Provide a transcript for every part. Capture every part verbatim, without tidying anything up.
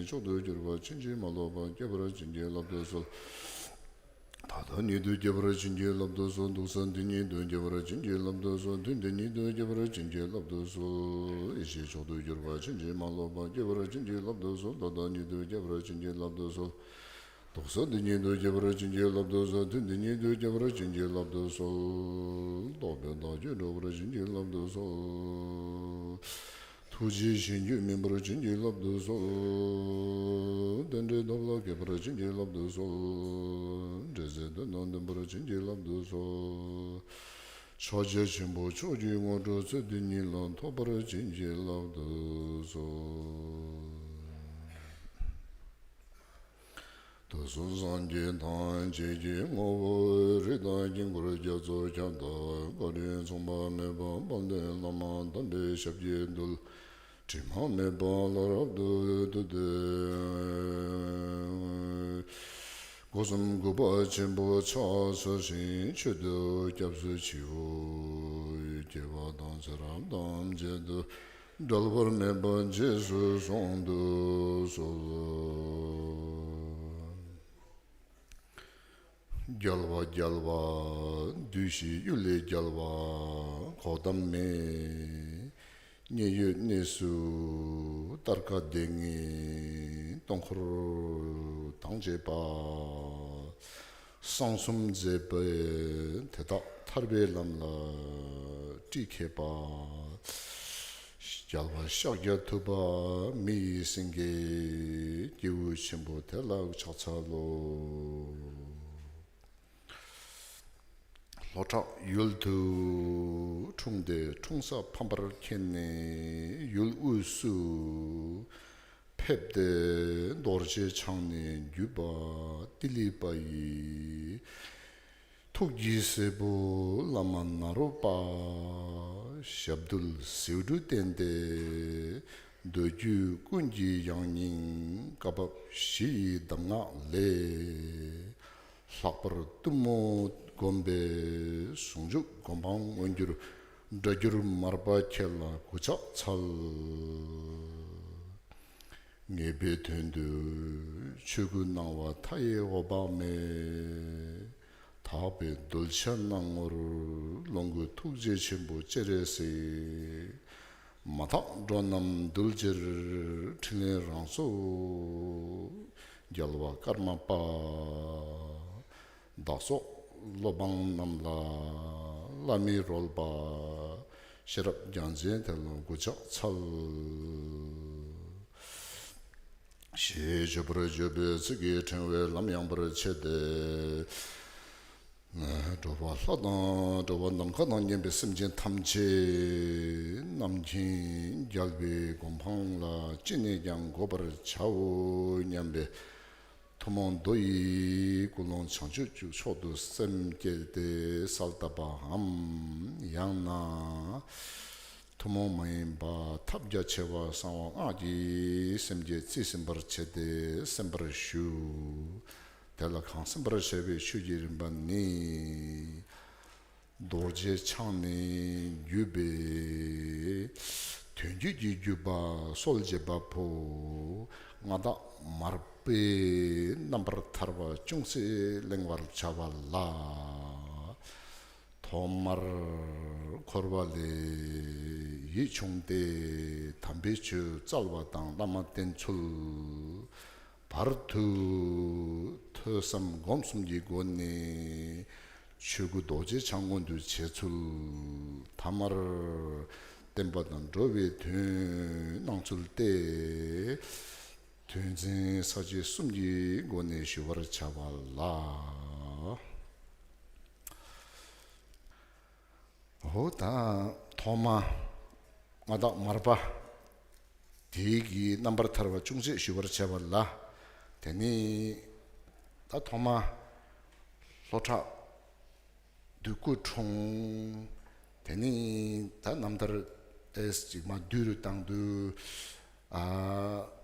མཆོག་ཏུ་གྱུར་པ་ཕྱིན་ཅི་མ་ལོག་པ་སྐྱེ་བར་བྱིན་གྱིས་བརླབ་ཏུ་གསོལ། ད་ལྟ་ཉིད་དུ་སྐྱེ་བར་བྱིན་གྱིས་བརླབ་ཏུ་གསོལ། དུག་གསུམ་འདི་ཉིད་དུ་སྐྱེ་བར་བྱིན་གྱིས་བརླབ་ཏུ་གསོལ། དུས་འདི་ཉིད་དུ་སྐྱེ་བར་བྱིན་གྱིས་བརླབ་ཏུ་གསོལ། ཡེ་ཤེས་མཆོག་ཏུ་གྱུར་པ་ཕྱིན་ཅི་མ་ལོག་པ་སྐྱེ་བར་བྱིན་གྱིས་བརླབ་ཏུ་གསོལ། ད་ལྟ་ཉིད་དུ་སྐྱེ་བར་བྱིན་གྱིས་བརླབ་ཏུ་གསོལ། དུག་གསུམ་འདི་ཉིད་དུ་སྐྱེ་བར་བྱིན་གྱིས་བརླབ་ཏུ་གསོལ། དུས་འདི་ཉིད་དུ་སྐྱེ་བར་བྱིན་གྱིས་བརླབ་ཏུ་གསོལ། རྟོག་པས་བདག་རྒྱུད་འགྲོ་བར་བྱིན་གྱིས་བརླབ་ཏུ་གསོལ། ཐུགས་རྗེས་གཞན་རྒྱུད་སྨིན་པར་བྱིན་གྱིས་བརླབ་ཏུ་གསོལ། རྟེན་འབྲེལ་ཐོབ་ལ་མཁས་པར་བྱིན་གྱིས་བརླབ་ཏུ་གསོལ། འབྲེལ་ཚད་དོན་དམ་ལྡན་པར་བྱིན་གྱིས་བརླབ་ཏུ་གསོལ། ཕྱག་རྒྱ་ཆེན་པོ་མཆོག་གི་དངོས་གྲུབ་ཚུལ་འདི་ཉིད་ལ་ཐོབ་པར་བྱིན་གྱིས་བརླབ་ཏུ་གསོལ། དུས་གསུམ་སངས་རྒྱས་ཐམས་ཅད་ཀྱི་ངོ་བོ་རིགས་དང་དཀྱིལ་འཁོར་རྒྱ་མཚོ་ཁྱབ་བདག་བཀའ་དྲིན་མཚུངས་པ་མེད་པ་དཔལ་ལྡན་བླ་མ་དམ་པའི་ཞབས་ཀྱི་རྡུལ། དྲི་མ་མེད་པ་ལ་རབ་ཏུ་བཏུད་དེ། སྒོ་གསུམ་གུས་པ་ཆེན་པོས་ཕྱག་འཚལ་ཞིང་མཆོད་དོ་སྐྱབས་སུ་མཆིའོ། སྐྱེ་བ་དང་ཚེ་རབས་ཐམས་ཅད་དུ་འབྲལ་བར་མེད་པ་རྗེས་སུ་བཟུང་དུ་གསོལ། རྒྱལ་བ་རྒྱལ་བ་བདུད་བཞིའི་གཡུལ་ལས་རྒྱལ་བ་གོ་ཏམ་མེ། མཉན་ཡོད་གནས་སུ་སྟར་ཀ་ལྡེ་ལྔའི་སྟོང་འཁོར་དང་བཅས་པ། གསང་གསུམ་མཛད་པའི་དེ་དག་ཐར་པའི་ལམ་ལ་བཀྲིས་མཁས་པ། རྒྱལ་བ་ཤཱཀྱ་ཐུབ་པ་མི་ཡི་སེང་གེ་སྐྱེས་བུ་ཆེན་པོ་དེ་ལ་ཕྱག་འཚལ་ལོ། ལྷོ་བྲག་ཡུལ་དུ་འཁྲུངས་ཏེ་འཁྲུངས་ས་ཕམ་པར་མཁྱེན་ནས་ཡུལ་དབུས་སུ་ཕེབས་ཏེ་རྡོ་རྗེ་འཆང་ནས་བརྒྱུད་པ་ཏི་ལི་པ་ཡི་ཐུགས་ཀྱི་སྲས་པོ་བླ་མ་ནཱ་རོ་པ་ཞབས་རྡུལ་ཟེའུ་འབྲུ་བསྟན་ཏེ་མདོ་རྒྱུད་ཀུན་གྱི་ཡང་སྙིང་བཀའ་བབས་བཞི་ཡི་གདམས་ངག་ལས། ལྷག་པར་གཏུམ་མོ་བསྒོམས་པའི་ཟུང་འཇུག་སྒོམ་སྤང་མངོན་གྱུར་སྒྲ་བསྒྱུར་མར་པ་ཁྱེད་ལ་གུས་ཕྱག་འཚལ། ངེས་པའི་དོན་དུ་ཆོས་སྐུ་སྣང་བ་མཐའ་ཡས་འོད་དཔག་མེད། དག་པའི་གདུལ་བྱ་སྣང་ངོར་ལོངས་སྐུ་ཐུགས་རྗེ་ཆེན་པོ་སྤྱན་རས་གཟིགས། མ་དག་འགྲོ་རྣམས་འདུལ་ཕྱིར་ཕྲིན་ལས་རང་གཟུགས་རྒྱལ་བ་ཀརྨ་པ། བདག་སོགས་སློབ་འབངས་རྣམས་ལ་བླ་མའི་རོལ་པ་ཤེས་རབ་རྒྱལ་མཚན་དེ་ལ་གུས་ཕྱག་འཚལ། ཞེས་བརྗོད་པར་བརྗོད་པའི་ཚིག་གི་ཕྲེང་བས་ལམ་ཡངས་པར་ཕྱེ་སྟེ། འགྲོ་བ་ལྷ་དང་འགྲོ་བ་ནམ་མཁའ་དང་མཉམ་པའི་སེམས་ཅན་ཐམས་ཅད་རྣམ་མཁྱེན་རྒྱལ་བའི་གོ་འཕང་ལ་ཅི་ནས་ཀྱང་འགོད་པར་བྱའོ་སྙམ་པའི་ཐུན་མོང་མདོ་ཡི་ཀུན་སློང་བྱང་ཆུབ་ཀྱི་མཆོག་ཏུ་སེམས་བསྐྱེད་དེ་གསལ་བཏབ་པའམ། ཡང་ན། ཐུན་མོང་མ་ཡིན་པ་ཐབས་རྒྱ་ཆེ་བ་གསང་བ་སྔགས་ཀྱི་སེམས་བསྐྱེད་རྩིས་ཟིན་པར་བྱས་ཏེ་གསན་པར་ཞུ། དེ་ལ་གང་གསན་པར་བྱ་བའི་ཆོས་ཀྱི་རིམ་པ་ནི། རྡོ་རྗེ་འཆང་ནས་བརྒྱུད་པའི་དོན་བརྒྱུད་ཀྱི་བརྒྱུད་པ་སྲོལ་འབྱེད་པ་པོ་མངའ་བདག་མར་པའི་རྣམ་པར་ཐར་པ་ཅུང་ཟད་གླེང་བར་བྱ་བ་ལ། ཐོག་མར་འཁོར་བ་ལས་ཡིད་བྱུང་སྟེ་དམ་པའི་ཆོས་སྩལ་བ་དང་བླ་མ་བསྟེན་ཚུལ། བར་དུ་ཐོས་བསམ་སྒོམ་གསུམ་གྱི་སྒོ་ནས་ཆོས་སྐུ་རྡོ་རྗེ་འཆང་མངོན་དུ་བྱེད་ཚུལ། ཐ་མར་བསྟན་པ་དང་འགྲོ་བའི་དོན་གནང་ཚུལ་ཏེ། དོན་ཚན་ས་བཅད་གསུམ་གྱི་སྒོ་ནས་ཞུ་བར་བྱ་བ་ལ། འོ་ད་ཐོག་མ་མངའ་བདག་མར་པ་དེའི་གི་རྣམ་པར་ཐར་པ་ཅུང་ཟད་ཞུ་བར་བྱ་བ་ལ། དེ་ནི་ད་ཐོག་མ་ལྷོ་བྲག་བདུད་སྐུ་འཁྲུངས། དེ་ནི་ད་རྣམ་ཐར་ཨེས་ཅིག་མ་བསྡུས་རུ་བཏང་དུས། ཨ།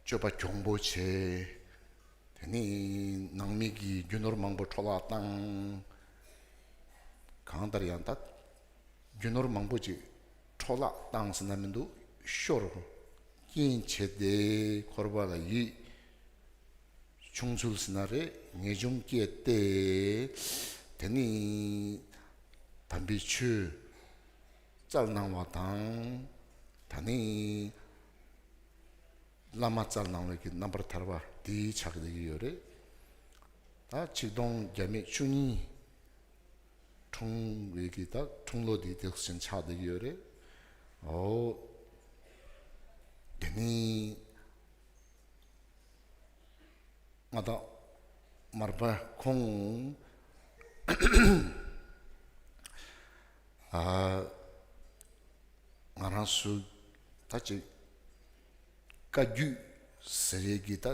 སྤྱོད་པ་གྱོང་པོ་བྱས། དེ་ནི་ནང་མི་གིས་རྒྱུ་ནོར་མང་པོ་འཕྲོ་བརླག་བཏང་། གང་ལྟར་ཡང་ད་རྒྱུ་ནོར་མང་པོ་ཅིག་འཕྲོ་བརླག་བཏང་ཟེར་ན་མི་འདུག་ཤོར། རྐྱེན་བྱས་ཏེ་འཁོར་བ་ལ་ཡིད་ཆུང་ཚུལ་ཟེར་ན་རེད། ངེས་འབྱུང་སྐྱེས་ཏེ། དེ་ནི་དམ་པའི་ཆོས་བཙལ་གནང་བ་དང་། ད་ནི་བླ་མ་བཙལ་གནང་བའི་གི་རྣམ་པར་ཐར་པ་དེ་ཆགས་བསྡད་ཀྱི་ཡོད་རེད། ད་ཆིག་སྟོང་བརྒྱ་མེད་བཅུ་གཉིས་འཁྲུངས་པའི་གི་ད་འཁྲུངས་ལོ་དེ་དེ་བཞིན་ཆགས་བསྡད་ཀྱི་ཡོད་རེད། འོ། དེ་ནི་མངའ་བདག་མར་པ་ཁོང་ཨ་ང་རང་ཚོ་ད་ཅིག་བཀའ་བརྒྱུད་ཟེར་ཡས་ཀྱི་ད་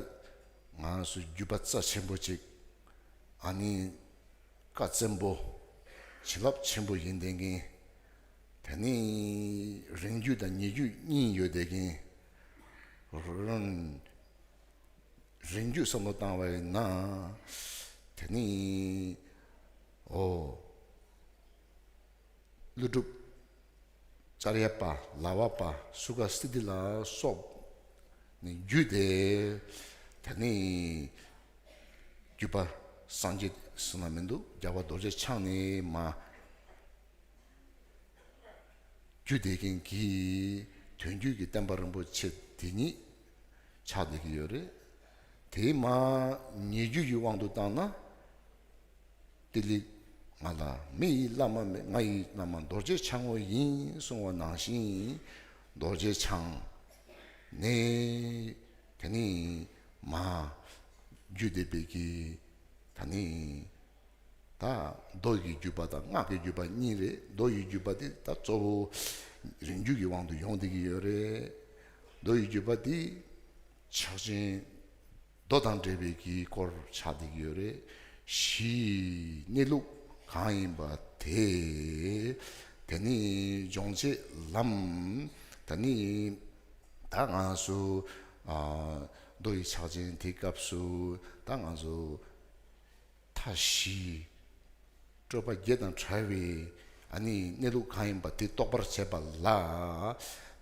ང་རང་ཚོ་བརྒྱུད་པ་རྩ་ཆེན་པོ་ཅིག་ཨ་ནི་བཀའ་བཙན་པོ་བྱིན་རླབས་ཆེན་པོ་ཡིན་བསྡད་མཁན། དེ་ནི་རིང་བརྒྱུད་དང་ཉེ་བརྒྱུད་གཉིས་ཡོད་བསྡད་མཁན། རིང་བརྒྱུད་བསམ་བློ་བཏང་བ་ཡིན་ན། དེ་ནི་འོ། ཀླུ་སྒྲུབ། ཙརྱ་པ། ལ་བ་པ། སུ་ཁ་སིདྡྷི་ལ་སོགས་ནས་བརྒྱུད་དེ། དེ་ནི་བརྒྱུད་པ་སངས་རྒྱས་ཟེར་ན་མི་འདུག་རྒྱལ་བ་རྡོ་རྗེ་འཆང་ནས་མར་བརྒྱུད་བསྡད་མཁན་གྱི་དོན་བརྒྱུད་ཀྱི་བསྟན་པ་རིན་པོ་ཆེ་དེ་ཉིད་ཆགས་བསྡད་ཀྱི་ཡོད་རེད། དེའི་མར་ཉེ་བརྒྱུད་ཀྱི་དབང་དུ་བཏང་ན། ཏི་ལི། ང་ལ་མི་ཡི་བླ་མ་མེད། ང་ཡི་བླ་མ་རྡོ་རྗེ་འཆང་ངོ་ཡིན་གསུངས་པ་ནང་བཞིན། རྡོ་རྗེ་འཆང་ནས་དེ་ནི་མར་བརྒྱུད་བསྡད་པའི་གི་ད་ནི་ད་མདོ་ཡི་བརྒྱུད་པ་དང་སྔགས་ཀྱི་བརྒྱུད་པ་གཉིས་རེད། མདོ་ཡི་བརྒྱུད་པ་དེ་ད་གཙོ་བོ་རིང་བརྒྱུད་ཀྱི་དབང་དུ་ཡོང་བསྡད་ཀྱི་ཡོད་རེད། མདོ་ཡི་བརྒྱུད་པ་དེ་ཕྱག་ཆེན་མདོ་དང་འབྲེལ་བའི་གི་སྐོར་ཆགས་བསྡད་ཀྱི་ཡོད་རེད། གཞིའི་གནས་ལུགས་གང་ཡིན་པ་དེ། དེ་ནི་སྦྱོང་བྱེད་ལམ། དེ་ནི་ད་ང་ཚོ་ཨ་མདོ་ཡི་ཕྱག་ཆེན་དེའི་སྐབས་སུ་ད་ང་ཚོ་མཐའ་བཞི། སྤྲོས་པ་བརྒྱད་དང་བྲལ་བའི་ཨ་ནི་གནས་ལུགས་གང་ཡིན་པ་དེ་རྟོགས་པར་བྱེད་པ་ལ།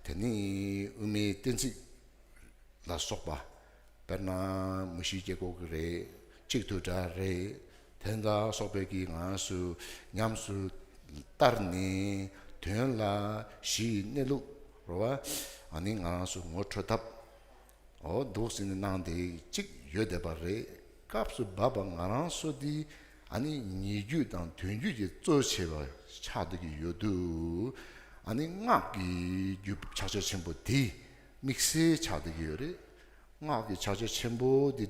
དེ་ནི་དབུ་མའི་གཏན་ཚིགས་ལ་སོགས་པ། དཔེར་ན་མུ་བཞིའི་དཀྱིལ་འཁོར་གྱི་རེད། གཅིག་ཏུ་བྲལ་རེད། དེ་ལ་སོགས་པའི་གི་ང་ཚོས་ཉམས་སུ་བསྟར་ནས་དོན་ལ་གཞིའི་གནས་ལུགས་རེད་བ། ཨ་ནི་ང་ཚོ་ངོ་འཕྲོད་ཐབས། འོ་འདུག་ཟེར་ནས་གནང་བསྡད་ཅིག་ཡོད་བསྡད་པ་རེད། སྐབས་སུ་བབ་པ་ང་རང་ཚོ་འདི་ཨ་ནི་ཉེ་བརྒྱུད་དང་དོན་བརྒྱུད་ཀྱི་གཙོ་ཆེ་བ་ཆགས་བསྡད་ཀྱི་ཡོད་དུས། ཨ་ནི་སྔགས་ཀྱི་རྒྱུད་ཕྱག་རྒྱ་ཆེན་པོ་དེ་དམིགས་བསལ་ཆགས་བསྡད་ཀྱི་ཡོད་རེད། སྔགས་ཀྱི་ཕྱག་རྒྱ་ཆེན་པོ་དེ་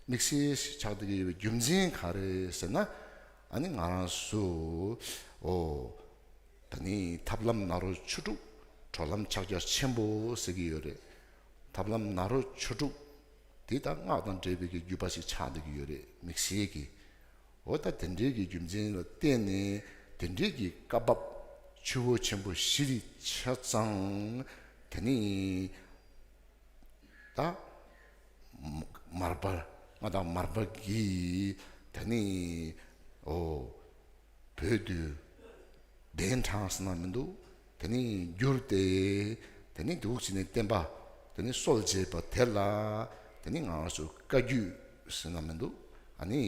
དམིགས་བསལ་ཆགས་བསྡད་ཀྱི་ཡོད་པའི་རྒྱུ་མཚན་ག་རེ་ཟེར་ན། ཨ་ནི་ང་རང་ཚོ་འོ། ད་ནི་ཐབས་ལམ་ནཱ་རོ་ཆོས་དྲུག་གྲོལ་ལམ་ཕྱག་རྒྱ་ཆེན་པོ་ཟེར་གྱི་ཡོད་རེད། ཐབས་ལམ་ནཱ་རོ་ཆོས་དྲུག་དེ་ད་སྔགས་དང་འབྲེལ་བའི་གི་བརྒྱུད་པ་ཞིག་ཆགས་བསྡད་ཀྱི་ཡོད་རེད། དམིགས་བསལ་གྱི། འོ་ད་དེ་འདྲའི་གི་རྒྱུ་མཚན་ལ་བརྟེན་ནས་དེ་འདྲའི་གི་བཀའ་བབས་ཆུ་བོ་ཆེན་པོ་བཞི་རིགས་ཆ་ཚང་དེ་ནི་ད་མར་པ་མངའ་བདག་མར་པ་གིས་དེ་ནི་འོ། བོད་དུ་གདན་དྲངས་ཟེར་ན་མི་འདུག་དེ་ནི་བསྒྱུར་ཏེ། དེ་ནི་འདུག་ཟེར་ནས་བསྟན་པ་དེ་ནི་སྲོལ་འབྱེད་པ་དེ་ལ་དེ་ནི་ང་རང་ཚོ་བཀའ་བརྒྱུད་ཟེར་ན་མི་འདུག་ཨ་ནི་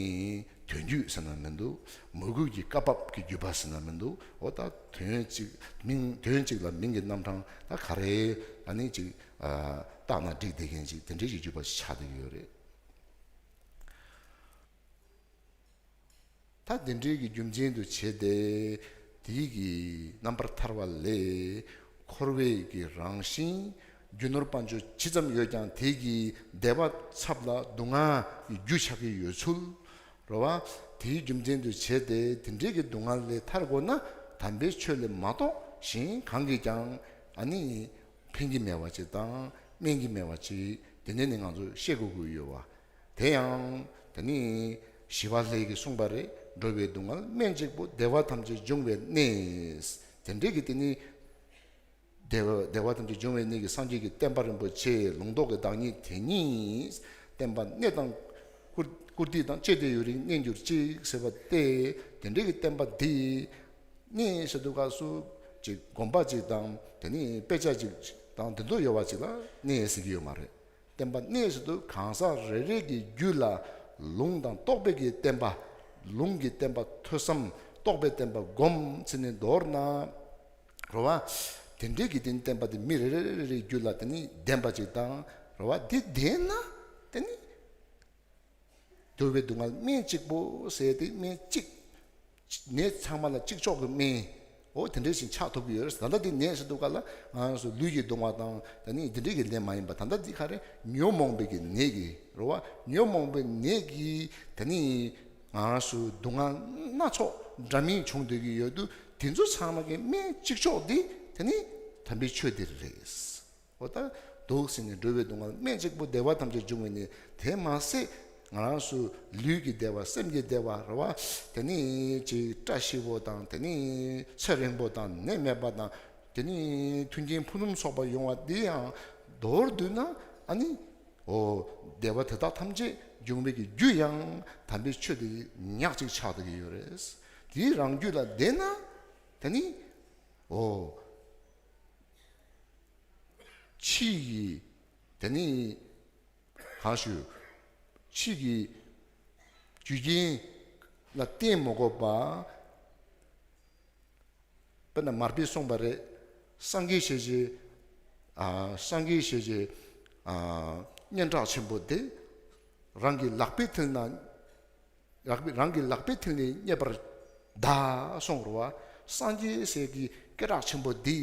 དོན་བརྒྱུད་ཟེར་ན་མི་འདུག་མོས་གུས་ཀྱི་བཀའ་བབས་ཀྱི་བརྒྱུད་པ་ཟེར་ན་མི་འདུག་འོ་ད་དོན་གཅིག་མིང་དོན་གཅིག་ལ་མིང་གི་རྣམ་གྲངས་ད་ག་རེ་ཨ་ནི་གཅིག་བཏགས་ན་འགྲིག་བསྡད་མཁན་ཅིག་དེ་འདྲའི་ཞིག་བརྒྱུད་པ་ཞིག་ཆགས་བསྡད་ཀྱི་ཡོད་རེད། ད་དེ་འདྲའི་གི་རྒྱུ་མཚན་དུ་བྱས་ཏེ། དེའི་གི་རྣམ་པར་ཐར་པ་ལས། འཁོར་བའི་གི་རང་བཞིན་རྒྱུ་ནོར་དཔལ་འབྱོར་ཇི་ཙམ་ཡོད་ཀྱང་དེ་གི་བདེ་བ་ཚབ་ལ་སྡུག་བསྔལ་གྱི་རྒྱུ་ཆགས་ཀྱི་ཡོད་ཚུལ། རེད་བ། དེའི་རྒྱུ་མཚན་དུ་བྱས་ཏེ་དེ་འདྲའི་གི་སྡུག་བསྔལ་ལས་ཐར་དགོས་ན་དམ་པའི་ཆོས་ལས་མ་གཏོགས་གཞན་གང་གིས་ཀྱང་ཨ་ནི། ཕན་གྱི་མེད་པ་ཅིག་དང་སྨན་གྱི་མེད་པ་ཅིག་དེ་ནས་ནི་ང་ཚོ་ཤེས་དགོས་ཀྱི་ཡོད་པ། དེ་ཡང་དེ་ནི་ཞི་བ་ལྷས་ཀྱིས་གསུངས་པ་རེད། འགྲོ་བའི་སྡུག་བསྔལ་སྨན་གཅིག་པུ། བདེ་བ་ཐམས་ཅད་འབྱུང་བའི་གནས། དེ་འདྲའི་གི་དེ་ནི་བདེ་བ་བདེ་བ་ཐམས་ཅད་འབྱུང་བའི་གནས་ཀྱི་སངས་རྒྱས་ཀྱི་བསྟན་པ་རིན་པོ་ཆེ་ལུང་རྟོགས་ཀྱི་བདག་ཉིད་དེ་ཉིད་བསྟན་པ་གནས་དང་བཀུར་བཀུར་སྟི་དང་བཅས་ཏེ་ཡུན་རིང་གནས་གྱུར་ཅིག་ཟེར་བ་སྟེ། དེ་འདྲའི་གི་བསྟན་པ་འདི་གནས་ཟེར་དུས་སྐབས་སུ་ཅིག་དགོན་པ་ཅིག་དང་དེ་ནས་དཔེ་ཆ་ཅིག་ དང་དེ་ཚོ་ཡོད་པ་ཅིག་ལ་གནས་ཟེར་གྱི་ཡོད་མ་རེད། བསྟན་པ་གནས་ཟེར་དུས་གང་ཟག་རེ་རེ་གི་རྒྱུད་ལ་ལུང་དང་རྟོགས་པའི་གི་བསྟན་པ། ལུང་གི་བསྟན་པ་ཐོས་བསམ། རྟོགས་པའི་བསྟན་པ་སྒོམ་ཚེ་ནི་མདོར་ན། རེད་བ། དེ་འདྲའི་གི་དེ་ནི་བསྟན་པ་དེ་མི་རེ་རེ་རེ་རེའི་རྒྱུད་ལ་དེ་ནི་ལྡན་པ་ཅིག་དང་། རེད་བ། འདི་ལྡན་ན་དེ་ནི། འདུལ་བའི་སྡུག་བསྔལ་སྨན་གཅིག་པོ་ཟེར་ཏེ་སྨན་གཅིག་ནད་ཚང་མ་ལ་གཅིག་ལྕོགས་ཀྱི་སྨན། འོ་དེ་འདྲ་ཞིག་ཆགས་ཐུབ་ཀྱི་ཡོད་རེད། ད་ལྟ་འདི་ནད་ཟེར་དུས་ག་ལ་ང་རང་ཚོ་ལུས་ཀྱི་གདུང་བ་དང་ད་ནི་འདི་འདྲའི་གི་ནད་མ་ཡིན་པ། ད་ལྟ་འདི་ག་རེ་ཉོན་མོངས་པའི་གི་ནད་ཀྱི་རེད་བ། ཉོན་མོངས་པའི་ནད་ཀྱི་ད་ནི་ང་རང་ཚོ་སྡུག་བསྔལ་སྣ་ཚོགས་འདྲ་མིན་བྱུང་སྡོད་ཀྱི་ཡོད་དུས་དེ་ཚོ་ཚང་མ་གི་སྨན་གཅིག་ལྕོགས་འདི་ད་ནི་དམ་པའི་ཆོས་འདི་རེད། འོ་ད་འདུག་ཟེར་ནས་འགྲོ་བའི་སྡུག་བསྔལ་སྨན་གཅིག་པུ་བདེ་བ་ཐམས་ཅད་འབྱུང་བའི་གནས། དེ་མ་ཟད་ང་རང་ཚོ་ལུས་ཀྱི་བདེ་བ། སེམས་ཀྱི་བདེ་བ་རེད་བ། དེ་ནི་ཅིག་བཀྲ་ཤིས་པོ་དང་། དེ་ནི་ཚེ་རིང་པོ་དང་། ནད་མེད་པ་དང་། དེ་ནི་མཐུན་རྐྱེན་ཕུན་སུམ་ཚོགས་པ་ཡོང་བ་འདི་ཡང་མདོར་བསྡུས་ན་ཨ་ནི། འོ་བདེ་བ་དེ་དག་ཐམས་ཅད་འབྱུང་བའི་གི་རྒྱུ་ཡང་དམ་པའི་ཆོས་དེ་ཉག་གཅིག་ཆགས་བསྡད་ཀྱི་ཡོད་རེད། དེའི་རང་རྒྱུད་ལ་ལྡན་ན་དེ་ནི། འོ། ཕྱི་ཡི་དེ་ནི་གང་ཞུ། ཕྱི་གི་རྒྱུ་རྐྱེན་ལ་བརྟེན་མ་དགོས་པ། དཔེར་ན་མར་པས་གསུངས་པ་རེད། སངས་རྒྱས་ཞེས་བྱའི། ཨ། སངས་རྒྱས་ཞེས་བྱའི། ཨ། སྙན་གྲགས་ཆེན་པོ་དེ་རང་གི་ལག་པའི་མཐིལ་ན། རང་གི་ལག་པའི་མཐིལ་ནས་རྙེད་པར་གདའ་གསུངས་རེད་བ། སངས་རྒྱས་ཟེར་གྱི་སྐད་གྲགས་ཆེན་པོ་འདི་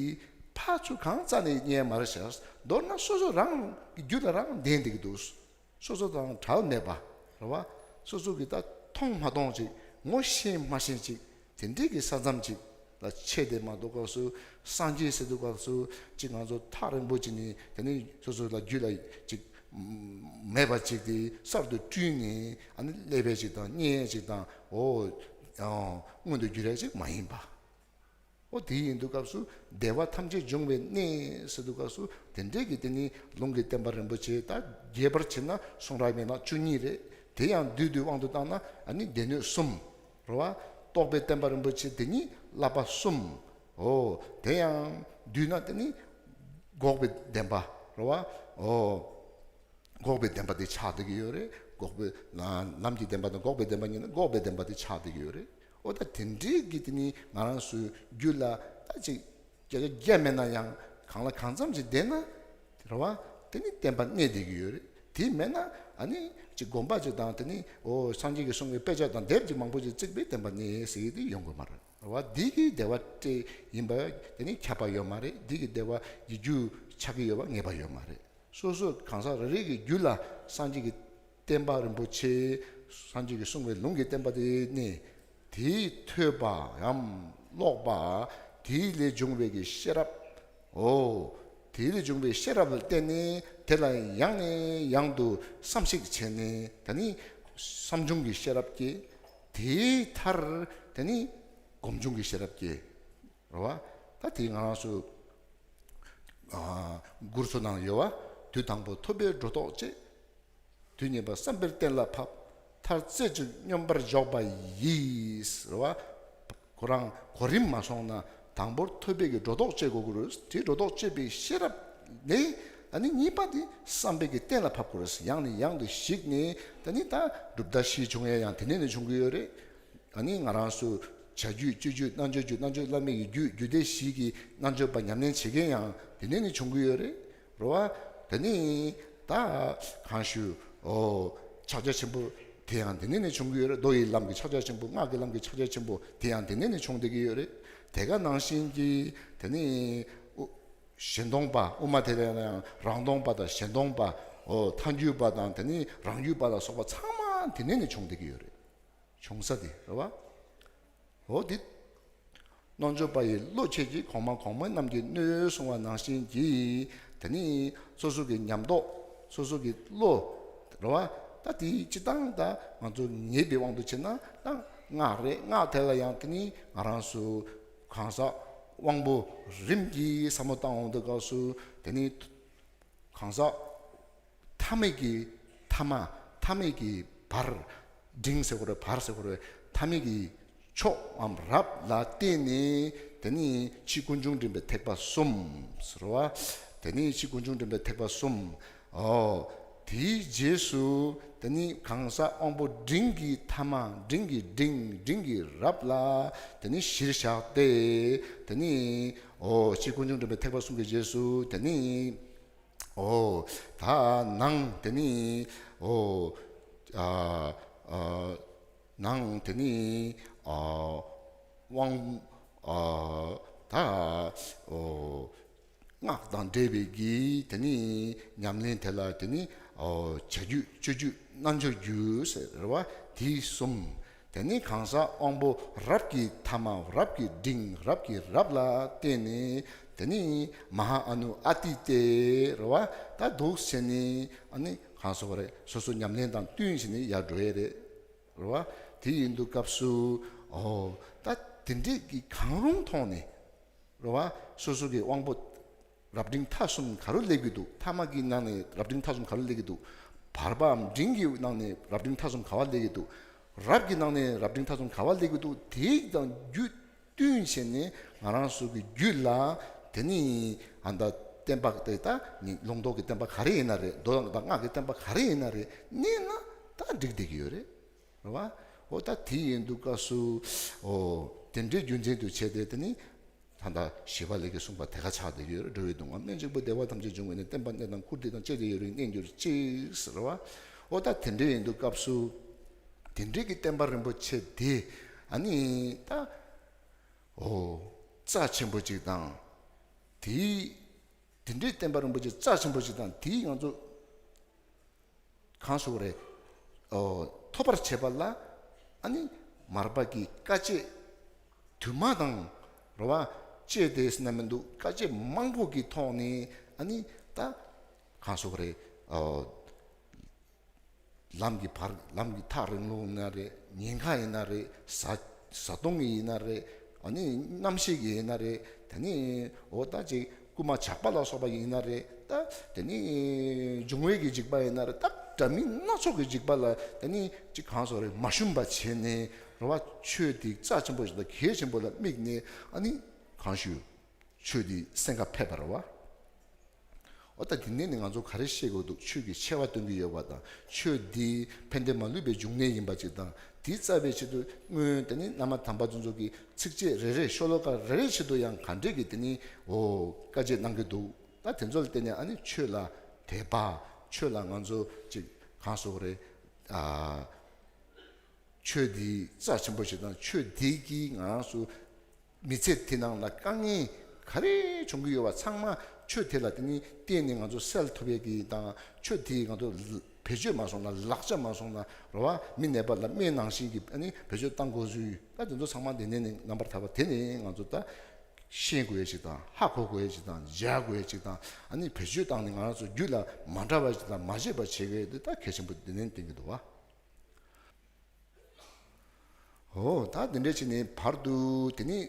ཕར་ཚུར་གང་རྩ་ནས་རྙེད་མ་རེད་ཟེར། མདོར་ན་སོ་སོ་རང་གི་རྒྱུད་ལ་རང་ལྡན་བསྡད་ཀྱི་འདུག། སོ་སོ་དང་བྲལ་མེད་པ་རེད་བ། སོ་སོ་གིས་ད་མཐོང་མ་མཐོང་ཅིག། ངོ་ཤེས་མ་ཤེས་ཅིག། དེ་འདྲའི་གི་ས་མཚམས་ཅིག་ལ་ཆད་དེ་མ་གཏོགས། སྐབས་སུ་སངས་རྒྱས་ཟེར་དུས་སྐབས་སུ་ཅིག་ང་ཚོ་ཐག་རིང་པོ་ཅིག་ནས་དེ་ནི་སོ་སོ་ལ་རྒྱུད་ལ་ཅིག་མེད་པ་ཅིག་དེ་གསར་དུ་བསྐྲུན་ནས་ཨ་ནི་ཀླད་པ་ཅིག་དང་སྙན་ཅིག་དང་། འོ། ཡང་མངོན་དུ་གྱུར་ཡ་ཅིག་མ་ཡིན་པ། འོ་དེ་ཡིན་དུས་སྐབས་སུ་བདེ་བ་ཐམས་ཅད་འབྱུང་བའི་གནས་ཟེར་དུས་སྐབས་སུ་དེ་འདྲའི་གི་དེ་ནི་ལུང་གི་བསྟན་པ་རིན་པོ་ཆེ། ད་རྒྱས་པར་བྱས་ན་གསུང་རབ་ཡན་ལག་བཅུ་གཉིས་རེད། དེ་ཡང་བསྡུས་བསྡུས་དབང་དུ་བཏང་ན་ཨ་ནི་སྡེ་སྣོད་གསུམ་རེད་བ། རྟོགས་པའི་བསྟན་པ་རིན་པོ་ཆེ་དེ་ཉིད་བསླབ་པ་གསུམ། འོ་དེ་ཡང་བསྡུས་ན་དེ་ནི་འགོག་པའི་བདེན་པ་རེད་བ། འོ། འགོག་པའི་བདེན་པ་དེ་ཆགས་བསྡད་ཀྱི་ཡོད་རེད། འགོག་པའི་ལམ་གྱི་བདེན་པ་དང་འགོག་པའི་བདེན་པ་གཉིས་ནི་འགོག་པའི་བདེན་པ་དེ་ཆགས་བསྡད་ཀྱི་ཡོད་རེད། འོ་ད་དེ་འདྲའི་གི་དེ་ནི་ང་རང་ཚོའི་རྒྱུད་ལ་ད་ཅིག་བརྒྱ་ཆ་བརྒྱ་མེད་ན་ཡང་གང་ལ་གང་འཚམ་ཅིག་ལྡན་ན་རེད་བ། དེ་ནི་བསྟན་པ་གནས་བསྡད་ཀྱི་ཡོད་རེད། དེ་མེད་ན་ཨ་ནི་ཅིག་དགོན་པ་ཅིག་དང་། དེ་ནི་འོ་སངས་རྒྱས་ཀྱིས་གསུངས་པའི་དཔེ་ཆ་དང་དེབ་ཅིག་མང་པོ་ཅིག་བརྩིགས་པའི་བསྟན་པ་གནས་ཟེར་གྱི་དེ་ཡོང་གི་མ་རེད། རེད་བ། འདི་གི་བདེ་བ་སྤྲད་ཡིན་པ་དེ་ནི་ཁྱབ་པ་ཡོད་མ་རེད། འདི་གི་བདེ་བ་ཡི་རྒྱུ་ཆགས་ཀྱི་ཡོད་པ་ངེས་པ་ཡོད་མ་རེད། སོ་སོ་གང་ཟག་རེ་རེ་གི་རྒྱུད་ལ་སངས་རྒྱས་ཀྱི་བསྟན་པ་རིན་པོ་ཆེ། སངས་རྒྱས་ཀྱིས་གསུངས་པའི་ལུང་གི་བསྟན་པ་དེ་ནི་དེས་ཐོས་པའམ་ཀློག་པ། དེའི་ལས་བྱུང་བའི་གི་ཤེས་རབ། འོ། དེའི་ལས་བྱུང་བའི་ཤེས་རབ་ལ་བརྟེན་ནས་དེ་ལ་ཡང་ནས་ཡང་དུ་བསམ་གཞིག་བྱས་ནས་དེ་ནི་བསམ་བྱུང་གི་ཤེས་རབ་སྐྱེ། དེའི་མཐར་དེ་ནི་སྒོམ་བྱུང་གི་ཤེས་རབ་སྐྱེ། རེད་བ། ད་དེ་ང་རང་ཚོ་ཨ་མགུར་ཚོ་ནང་ཡོད་བ། དུས་དང་པོ་ཐོབ་པའི་སྒྲོ་འདོགས་བཅད། དུས་གཉིས་པ་བསམ་པས་གཏན་ལ་ཕབ། མཐར་རྩེ་གཅིག་སྙོམས་པར་འཇོག་པ་ཡིས། རེད་བ། ཁོ་རང་གོ་རིམ་མ་སོང་ན་དང་པོར་ཐོབ་པའི་གི་སྒྲོ་འདོགས་བཅད་དགོས་ཀྱི་རེད། དེ་སྒྲོ་འདོགས་བཅད་པའི་ཤེས་རབ་ནས་ཨ་ནི་གཉིས་པ་དེ་བསམ་པའི་གི་གཏན་ལ་ཕབ་དགོས་རེད། ཡང་ནས་ཡང་དུ་གཞིགས་ནས་ད་ནི་ད་གྲུབ་མཐའ་བཞི་བྱུང་ཡས་ཡང་དེ་ནས་ནི་བྱུང་གི་ཡོད་རེད། ཨ་ནི་ང་རང་ཚོ་བྱ་རྒྱུད་སྤྱོད་རྒྱུད་རྣལ་འབྱོར་རྒྱུད། རྣལ་འབྱོར་བླ་མེད་ཀྱི་རྒྱུད། རྒྱུད་སྡེ་བཞི་གི་རྣལ་འབྱོར་པ་ཉམས་ལེན་བྱེད་མཁན་ཡང་དེ་ནས་ནི་བྱུང་གི་ཡོད་རེད། རེད་བ། དེ་ནི་ད་གང་ཞུ། འོ། ཕྱག་རྒྱ་ཆེན་པོ་དེ་ཡང་དེ་ནས་ནི་བྱུང་གི་ཡོད་རེད། མདོ་ཡི་ལམ་གྱི་ཕྱག་རྒྱ་ཆེན་པོ། སྔགས་ཀྱི་ལམ་གྱི་ཕྱག་རྒྱ་ཆེན་པོ་དེ་ཡང་དེ་ནས་ནི་བྱུང་བསྡད་ཀྱི་ཡོད་རེད། དེ་ག་ནང་བཞིན་གྱི་དེ་ནི་ཨུ་གཞན་སྟོང་པ། དབུ་མ་དེ་ལ་ཡང་རང་སྟོང་པ་དང་གཞན་སྟོང་པ། འོ། ཐལ་འགྱུར་བ་དང་དེ་ནི་རང་རྒྱུད་པ་ལ་སོགས་པ་ཚང་མ་དེ་ནས་ནི་བྱུང་བསྡད་ཀྱི་ཡོད་རེད། བྱུང་ས་དེ་རེད་བ། འོ་དེ། རྣལ་འབྱོར་པ་ཡི་བློ་ཁྱེད་ཀྱིས། གོང་མ་གོང་མ་རྣམས་ཀྱིས་མནོས་གསུངས་པ་ནང་བཞིན་གྱིས། དེ་ནི་སོ་སོ་གི་ཉམས་རྟོགས། སོ་སོ་གི་བློ་རེད་བ། ད་དེ་སྤྱིར་བཏང་ད་ང་ཚོ་ངེས་པའི་དབང་དུ་བྱས་ན་ད་སྔགས་རེད། སྔགས་དེ་ལ་ཡང་དེ་ནི་ང་རང་ཚོ་གང་ཟག་དབང་པོ་རིམ་གྱིས་བསམ་བློ་བཏང་འོང་དུས་སྐབས་སུ་དེ་ནི། གང་ཟག་ཐ་མལ་གྱི་ཐ་མ། ཐ་མལ་གྱི་བར། འབྲིང་ཟེར་དགོས་རེད། བར་ཟེར་དགོས་རེད། ཐ་མལ་གྱི་ཕྱོགས་འམ་རབ་ལ་བརྟེན་ནས་དེ་ནི་ཕྱི་ཀུན་འབྱུང་འདྲེན་པའི་ཐེག་པ་གསུམ་ཟེར་བ། དེ་ནས་ཕྱི་ཀུན་འབྱུང་འདྲེན་པའི་ཐེག་པ་གསུམ། ཨོ། དེའི་རྗེས་སུ་དེ་ནས་གང་ཟག་དབང་པོ་འབྲིང་གི་ཐ་མ། འབྲིང་གི་འབྲིང་། འབྲིང་གི་རབ་ལ་དེ་ནས་གཞིར་བཞག་སྟེ། དེ་ནས་ཨོ་ཕྱི་ཀུན་འབྱུང་འདྲེན་པའི་ཐེག་པ་གསུམ་གྱི་རྗེས་སུ་དེ་ནས་ཨོ་ད་ནང་དེ་ནས་ཨོ་ཨ་ཨ་ནང་དེ་ནས་ཨ་དབང་ཨ་ད་ཨོ་སྔགས་དང་འབྲེལ་བའི་གི་དེ་ནི་ཉམས་ལེན་དེ་ལ་དེ་ནི་ཨོ་བྱ་རྒྱུད་སྤྱོད་རྒྱུད་རྣལ་འབྱོར་རྒྱུད་ཟེར་བ་དེ་གསུམ། དེ་ནི་གང་ཟག་དབང་པོ་རབ་ཀྱི་ཐ་མ། རབ་ཀྱི་འབྲིང་། རབ་ཀྱི་རབ་ལ་བརྟེན་ནས་དེ་ནི་མ་ཧཱ་ཨ་ནུ་ཨ་ཏི་ཏེ་རེད་བ། ད་འདུག་ཟེར་ནས་ཨ་ནི་གང་ཟག་རེད། སོ་སོ་ཉམས་ལེན་དང་བསྟུན་བྱས་ནས་ཡར་འགྲོ་ཡས་རེད། རེད་བ། དེ་ཡིན་དུས་སྐབས་སུ་ཨོ་ད་དེ་འདྲས་ཀྱི་གང་རུང་ཐོག་ནས། རེད་བ། སོ་སོ་གི་དབང་པོ་རབ་འབྲིང་ཐ་གསུམ་ག་རུ་སླེབས་ཀྱི་འདུག་ཐ་མ་གི་ནང་ནས་རབ་འབྲིང་ཐ་གསུམ་ག་རུ་སླེབས་ཀྱི་འདུག་བར་པའམ་འབྲིང་གི་ནང་ནས་རབ་འབྲིང་ཐ་གསུམ་ག་བ་སླེབས་ཀྱི་འདུག་རབ་ཀྱི་ནང་ནས་རབ་འབྲིང་ཐ་གསུམ་ག་བ་སླེབས་ཀྱི་འདུག་དེ་དང་རྒྱུད་བསྟུན་བྱས་ནས་ང་རང་ཚོ་གི་རྒྱུད་ལ་དེ་ནི་ཨ་ད་བསྟན་པ་དེ་ད་ནི་ལུང་རྟོགས་ཀྱི་བསྟན་པ་ག་རེ་ཡིན་ན་རེད། མདོ་དང་སྔགས་ཀྱི་བསྟན་པ་ག་རེ་ཡིན་ན་རེད། གནས་ན་ད་འགྲིག་བསྡད་ཀྱི་ཡོད་རེད། རེད་བ། འོ་ད་དེ་ཡིན་དུས་སྐབས་སུ་ཨོ་དེ་འདྲའི་རྒྱུ་མཚན་དུ་བྱས་ཏེ་དེ་ནི་ད་ལྟ་ཞི་བ་ལྷས་ཀྱིས་གསུངས་པ་དེ་ག་ཆགས་བསྡད་ཀྱི་ཡོད་རེད། འགྲོ་བའི་སྡུག་བསྔལ་སྨོས་ཅིང་པུ། བདེ་བ་ཐམས་ཅད་འབྱུང་བའི་གནས། བསྟན་པ་གནས་དང་བཀུར་སྟི་དང་། བཅས་ཏེ་ཡོད་རིགས་གནས་གྱུར་ཅིག་ཟེར་བ། འོ་ད་དེ་འདྲའི་ཡིན་དུས་སྐབས་སུ་དེ་འདྲའི་གི་བསྟན་པ་རིན་པོ་ཆེ་དེ་ཨ་ནི་ད་ཨོ་རྩ་ཆེན་པོ་ཅིག་དང་། དེའི་དེ་འདྲའི་བསྟན་པ་རིན་པོ་ཆེ་རྩ་ཆེན་པོ་ཞིག་དང་། དེའི་ང་ཚོ་གང་ཟེར་དགོས་རེད། ཨོ་ཐོབ་པར་བྱེད་པ་ལ་ཨ་ནི་མར་པ་གི་བཀའ་བཅད་དུ་མ་དང་རེད་བ། བཅད་དེ་ཟེར་ན་མི་འདུག་བཀའ་བཅད་མང་པོ་གི་ཐོག་ནས་ཨ་ནི་ད་གང་ཟེར་དགོས་རེད། ཨོ་ལམ་གྱི་བར། ལམ་གྱི་ཐག་རིང་ལུགས་ཡིན་ན་རེད། ཉེན་ཁ་ཡིན་ན་རེད། བཟའ་བཟའ་བཏུང་གི་ཡིན་ན་རེད། ཨ་ནི་རྣམ་ཤེས་ཀྱི་ཡིན་ན་རེད། དེ་ནི་འོ་ད་ཅིག་རྐུན་མ་ཇག་པ་ལ་སོགས་པ་ཡིན་ན་རེད། ད་དེ་ནི་འབྱུང་བའི་གི་འཇིགས་པ་ཡིན་ན་རེད། ད་འདྲ་མིན་སྣ་ཚོགས་ཀྱི་འཇིགས་པ་ལ་དེ་ནི་ཅིག་གང་ཟེར་དགོས་རེད། མ་ཞུམ་པ་བྱས་ནས་རེད་བ། ཆོས་འདི་རྩ་ཆེན་པོ་ཞིག་དང་གལ་ཆེན་པོ་ལ་དམིགས་ནས་ཨ་ནི་གང་ཞུ། ཆོས་འདི་སེམས་ཁར་ཕེབས་པ་རེད་བ། འོ་ད་དེ་ནས་ནི་ང་ཚོ་ག་རེ་ཤེས་དགོས་འདུག་ཆོས་ཀྱི་ཆེ་བ་སྟོན་གྱི་ཡོད་པ་དང་། ཆོས་འདི་ཕན་བདེ་མ་ལུས་པའི་འབྱུང་གནས་ཡིན་པ་ཅིག་དང་། དེ་རྩ་བའི་ཆེད་དུ་སྔོན་དེ་ནི་བླ་མ་དམ་པ་ཚོ་ཚོ་གིས་ཚིགས་བཅད་རེ་རེ་ཤོ་ལོ་ཀ་རེ་རེ་ཆེད་དུ་ཡང་ག་འདྲས་ཀྱི་དེ་ནི་འོ་བཀའ་བཅད་གནང་གི་འདུག་ད་དེ་ཚོ་ལ་བརྟེན་ནས་ཨ་ནི་ཆོས་ལ་དད་པ། ཆོས་ལ་ང་ཚོ་ཅིག་གང་ཟེར་དགོས་རེད། ཨ། ཆོས་འདི་རྩ་ཆེན་པོ་ཞིག་དང་། ཆོས་འདི་གིས་ང་རང་ཚོ་མི་ཚེ་འདི་ནང་ལ་དཀའ་ངལ་ག་རེ་བྱུང་གི་ཡོད་པ་ཚང་མ་ཆོས་དེ་ལ་དེ་ནི་བརྟེན་ནས་ང་ཚོ་སེལ་ཐུབ་ཡས་ཀྱི་དང་། ཆོས་དེ་ང་ཚོ་བེད་སྤྱོད་མ་སོང་ན། ལག་ཆ་མ་སོང་ན་རེད་བ། མི་ནད་པ་ལ་སྨན་ནང་བཞིན་གྱི་ཨ་ནི་བེད་སྤྱོད་བཏང་དགོས་ཚུལ། ད་དེ་ཚོ་ཚང་མ་དེ་ནས་ནི་རྣམ་པར་ཐར་པ་དེ་ནི་ང་ཚོ་ད་ཤེས་དགོས་ཡས་ཞིག་དང་། ཧ་གོ་དགོས་ཡས་ཞིག་དང་། མཇལ་དགོས་ཡས་ཞིག་དང་། ཨ་ནི་བེད་སྤྱོད་བཏང་ནས་ང་རང་ཚོ་རྒྱུད་ལ་མ་འདྲ་བ་ཞིག་དང་མ་བྱེད་པ་བྱེད་དགོས་ཡས་དེ་ད་གལ་ཆེན་པོ་དེ་ནས་བསྟན་གྱི་འདུག་བ། འོ་ད་འདི་འདྲ་བྱས་ནས་བར་དུ་དེ་ནི་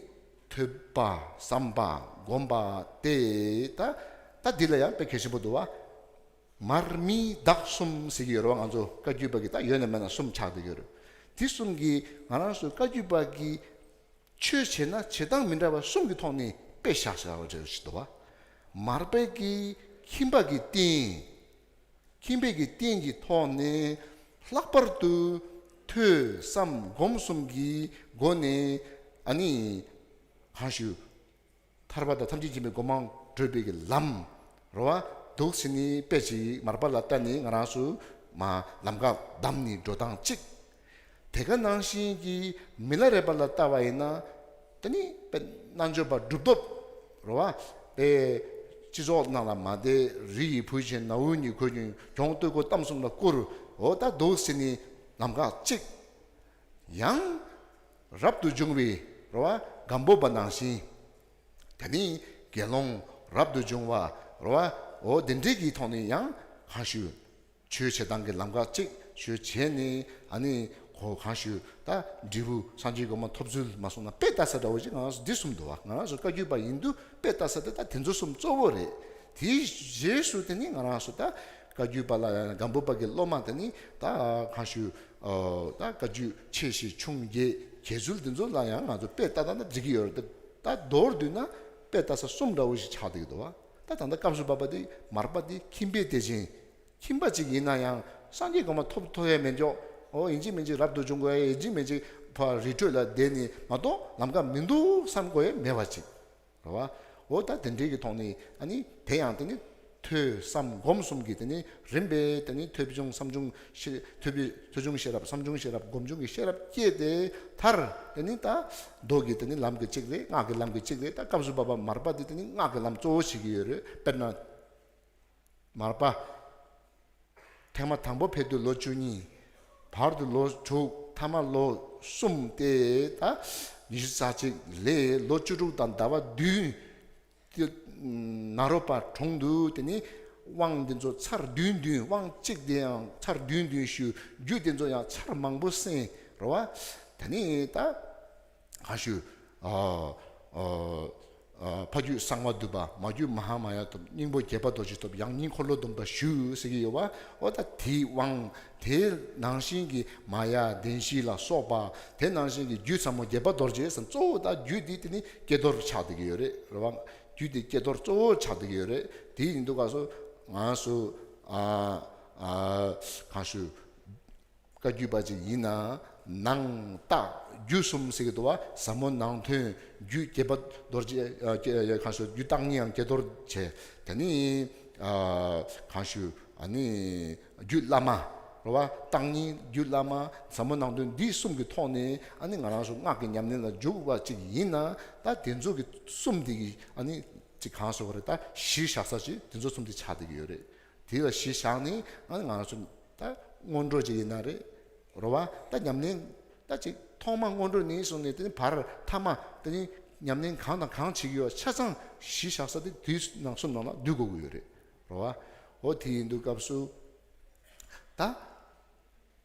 ཐོས་པ། བསམ་པ། སྒོམ་པ་དེ་ད་ད་འདི་ལ་ཡང་དཔེ་གལ་ཆེན་པོ་འདུག་བ། མར་མི་དྭགས་གསུམ་ཟེར་གྱི་ཡོད་རེད་བ། ང་ཚོ་བཀའ་བརྒྱུད་པ་གི་ད་ཡོད་ན་མེད་ན་གསུམ་ཆགས་བསྡད་ཡོད་རེད། དེ་གསུམ་གྱིས་ང་རང་ཚོ་བཀའ་བརྒྱུད་པ་གི་ཆོས་བྱེད་ན་བྱེད་སྟངས་མི་འདྲ་བ་གསུམ་གྱི་ཐོག་ནས་དཔེ་བཞག་བཞག་པ་རེད་ཞིག་འདུག་བ། མར་པའི་གི་ཁྱིམ་པ་གི་རྟེན། ཁྱིམ་པའི་གི་རྟེན་གྱི་ཐོག་ནས་ལྷག་པར་དུ་ཐོས་བསམ་སྒོམ་གསུམ་གྱི་སྒོ་ནས་ཨ་ནི་གང་ཞུ། ཐར་པ་དང་ཐམས་ཅད་མཁྱེན་པའི་གོ་འཕང་བགྲོད་པའི་གི་ལམ་རེད་བ། འདུག་ཟེར་ནས་དཔེ་ཅིག་མར་པ་ལ་ལྟ་ནས་ང་རང་ཚོ་མ་ལམ་ཁ་བདམས་ནས་འགྲོ་སྟངས་གཅིག་དེ་ག་ནང་བཞིན་གྱི་མི་ལ་རས་པ་ལ་ལྟ་བ་ཡིན་ན། དེ་ནི་དཔེ་རྣལ་འབྱོར་པ་གྲུབ་ཐོབ་རེད་བ། དཔེ་སྤྱི་ཚོགས་ནང་ལ་མ་བསྡད། རི་ཡི་བུ་བཞིན་ནཝ་ཉིད་གོས་གྱོན། གྱོང་སྟོད་གོས་གཏམ་གསུམ་ལ་བསྐུར། འོ་ད་འདུག་ཟེར་ནས་ལམ་ཁ་གཅིག་ཡང་རབ་ཏུ་བྱུང་བའི་རེད་བ། སྒམ་པོ་པ་ནང་བཞིན། དེ་ནི་དགེ་སློང་རབ་ཏུ་བྱུང་བ་རེད་བ། འོ་དེ་འདྲའི་གི་ཐོག་ནས་ཡང་གང་ཞུ། ཆོས་བྱེད་སྟངས་ཀྱི་ལམ་ཁ་གཅིག་ཆོས་བྱས་ནས་ཨ་ནི་གོ་གང་ཞུ། ད་འབྲས་བུ་སངས་རྒྱས་གོ་འཕང་ཐོབ་ཚུལ་མ་སོང་ན་དཔེ་ལྟ་ས་འདྲ་བོ་ཞིག་ང་རང་ཚོ་འདི་གསུམ་འདུག་བ། ང་རང་ཚོ་བཀའ་བརྒྱུད་པ་ཡིན་དུས་དཔེ་ལྟ་ས་དེ་ད་དེ་ཚོ་གསུམ་གཙོ་བོ་རེད། དེའི་རྗེས་སུ་དེ་ནི་ང་རང་ཚོ་ད་བཀའ་བརྒྱུད་པ་ལ་སྒམ་པོ་པ་གི་སློབ་མ་དེ་ནི་ད་གང་ཞུ། ད་བཀའ་བརྒྱུད་ཆེ་བཞི་ཆུང་བརྒྱད་གྱེས་ཚུལ་དེ་ཚོ་ལ་ཡང་ང་ཚོ་དཔེ་ལྟ་ད་ན་འགྲིག་གི་ཡོད་རེད། ད་མདོར་བསྡུས་ན་དཔེ་ལྟ་ས་གསུམ་འདྲ་བོ་ཞིག་ཆགས་བསྡད་ཀྱི་འདུག་བ། ད་ད་ལྟ་སྐབས་སུ་བབ་པ་དེ་མར་པ་དེ་ཁྱིམ་པའི་དེ་བཞིན། ཁྱིམ་པ་ཅིག་ཡིན་ན་ཡང་སངས་རྒྱས་གོ་འཕང་ཐོབ་ཐུབ་ཡ་མེད་འཇོག་ཨོ་ཡིན་གཅིག་མིན་གཅིག་རབ་ཏུ་བྱུང་དགོས་ཡ་ཡིན་གཅིག་མིན་གཅིག་ཕར་རི་ཁྲོད་ལ་བསྡད་ནས་མ་གཏོགས་ལམ་ཁ་མི་འདུག་བསམ་དགོས་ཡ་མེད་པ་ཅིག་རེད་བ། འོ་ད་དེ་འདྲའི་གི་ཐོག་ནས་ཨ་ནི་དེ་ཡང་དེ་ནི་ཐོས་བསམ་སྒོམ་གསུམ་གྱི་དེ་ནི་རིམ་པས་དེ་ནི་ཐོས་བྱུང་བསམ་བྱུང་ཤེས་ཐོས་པའི་ཐོས་བྱུང་ཤེས་རབ་བསམ་བྱུང་ཤེས་རབ་སྒོམ་བྱུང་གི་ཤེས་རབ་སྐྱེས་ཏེ་མཐར་དེ་ནི་ད་མདོ་གི་དེ་ནི་ལམ་གྱི་གཅིག་རེད། སྔགས་ཀྱི་ལམ་གྱི་གཅིག་རེད། ད་སྐབས་སུ་བབ་པ་མར་པ་དེ་དེ་ནི་སྔགས་ཀྱི་ལམ་གཙོ་བོ་བྱེད་ཀྱི་ཡོད་རེད། དཔེར་ན། མར་པ། ཐེངས་མ་དང་པོ་ཕེབས་དུས་ལོ་བཅུ་གཉིས། བར་དུ་ལོ་དྲུག་ཐ་མ་ལོ་གསུམ་སྟེ་ད་ཉི་ཤུ་རྩ་གཅིག་ལས་ལོ་བཅུ་དྲུག་དང་ཟླ་བ་བདུན། དེ་ནཱ་རོ་པ་གྲོངས་དུས་དེ་ནི་དབང་འདི་ཚོ་ཚར་བདུན་བདུན། དབང་གཅིག་དེ་ཡང་ཚར་བདུན་བདུན་ཞུས། རྒྱུད་དེ་ཚོ་ཡང་ཚར་མང་པོ་གསན་རེད་བ། དེ་ནི་ད། གང་ཞུ། ཨ། ཨ། ཨ། ཕ་རྒྱུད་གསང་བ་འདུས་པ། མ་རྒྱུད་མ་ཧཱ་མ་ཡ་ཐོབ། སྙིང་པོ་བརྒྱད་པ་རྡོ་རྗེ་ཐོབ། ཡང་སྙིང་འཁོར་ལོ་སྡོམ་པ་ཞུ་ཟེར་གྱི་ཡོད་པ། འོ་ད་དེའི་དབང་། དེ་ནང་བཞིན་གྱི་མ་ཡ་བདེན་བཞི་ལ་སོགས་པ། དེ་ནང་བཞིན་གྱི་རྒྱུད་ཟབ་མོ་བརྒྱད་པ་རྡོ་རྗེ་ཟེར། གཙོ་བོ་ད་རྒྱུད་འདི་དེ་ནི་ཀྱེ་རྡོར་ཆགས་བསྡད་ཀྱི་ཡོད་རེད། རེད་བ། རྒྱུད་འདི་ཀྱེ་རྡོར་གཙོ་བོ་ཆགས་བསྡད་ཀྱི་ཡོད་རེད། དེ་ཡིན་དུས་སྐབས་སུ་ང་སུ། ཨ། ཨ། གང་ཞུ། བཀའ་བརྒྱུད་པ་ཅིག་ཡིན་ན་ནང་རྟགས་རྒྱུད་གསུམ་ཟེར་གྱི་འདུག་བ། ཟབ་མོ་ནང་དོན་རྒྱུད་བརྒྱད་པ་རྡོ་རྗེ། ཨ། ཀྱེ། ཡ། གང་ཞུ། རྒྱུད་བརྟག་གཉིས་ཡང་ཀྱེ་རྡོར་བྱས། དེ་ནི། ཨ། གང་ཞུ། ཨ་ནི་རྒྱུད་བླ་མ། རེད་བ། བརྟག་གཉིས་རྒྱུད་བླ་མ། ཟབ་མོ་ནང་དོན་འདི་གསུམ་གྱི་ཐོག་ནས་ཨ་ནི་ང་རང་ཚོ་སྔགས་ཀྱི་ཉམས་ལེན་ལ་འཇུག་པ་ཅིག་ཡིན་ན། ད་དེ་ཚོ་གི་གསུམ་དེ་གི་ཨ་ནི་ཅིག་གང་ཟེར་བ་རེད། ད་གཞི་བཞག་ས་ཅིག་དེ་ཚོ་གསུམ་དེ་ཆགས་བསྡད་ཀྱི་ཡོད་རེད། དེ་ལ་གཞི་བཞག་ནས་ཨ་ནི་ང་རང་ཚོ་ད་སྔོན་འགྲོ་ཅིག་ཡིན་ན་རེད། རེད་བ། ད་ཉམས་ལེན་ད་ཅིག་ཐོག་མ་སྔོན་འགྲོ་ནས་བཟུང་ནས་དེ་ནི་བར་ཐ་མ་དེ་ནི་ཉམས་ལེན་གང་དང་གང་བྱེད་ཀྱི་ཡོད། ཆ་ཚང་གཞི་བཞག་ས་དེ་དུས་ནང་གསུམ་ནང་ལ་འདུས་དགོས་ཀྱི་ཡོད་རེད། རེད་བ། འོ་དེ་ཡིན་དུས་སྐབས་སུ་ད་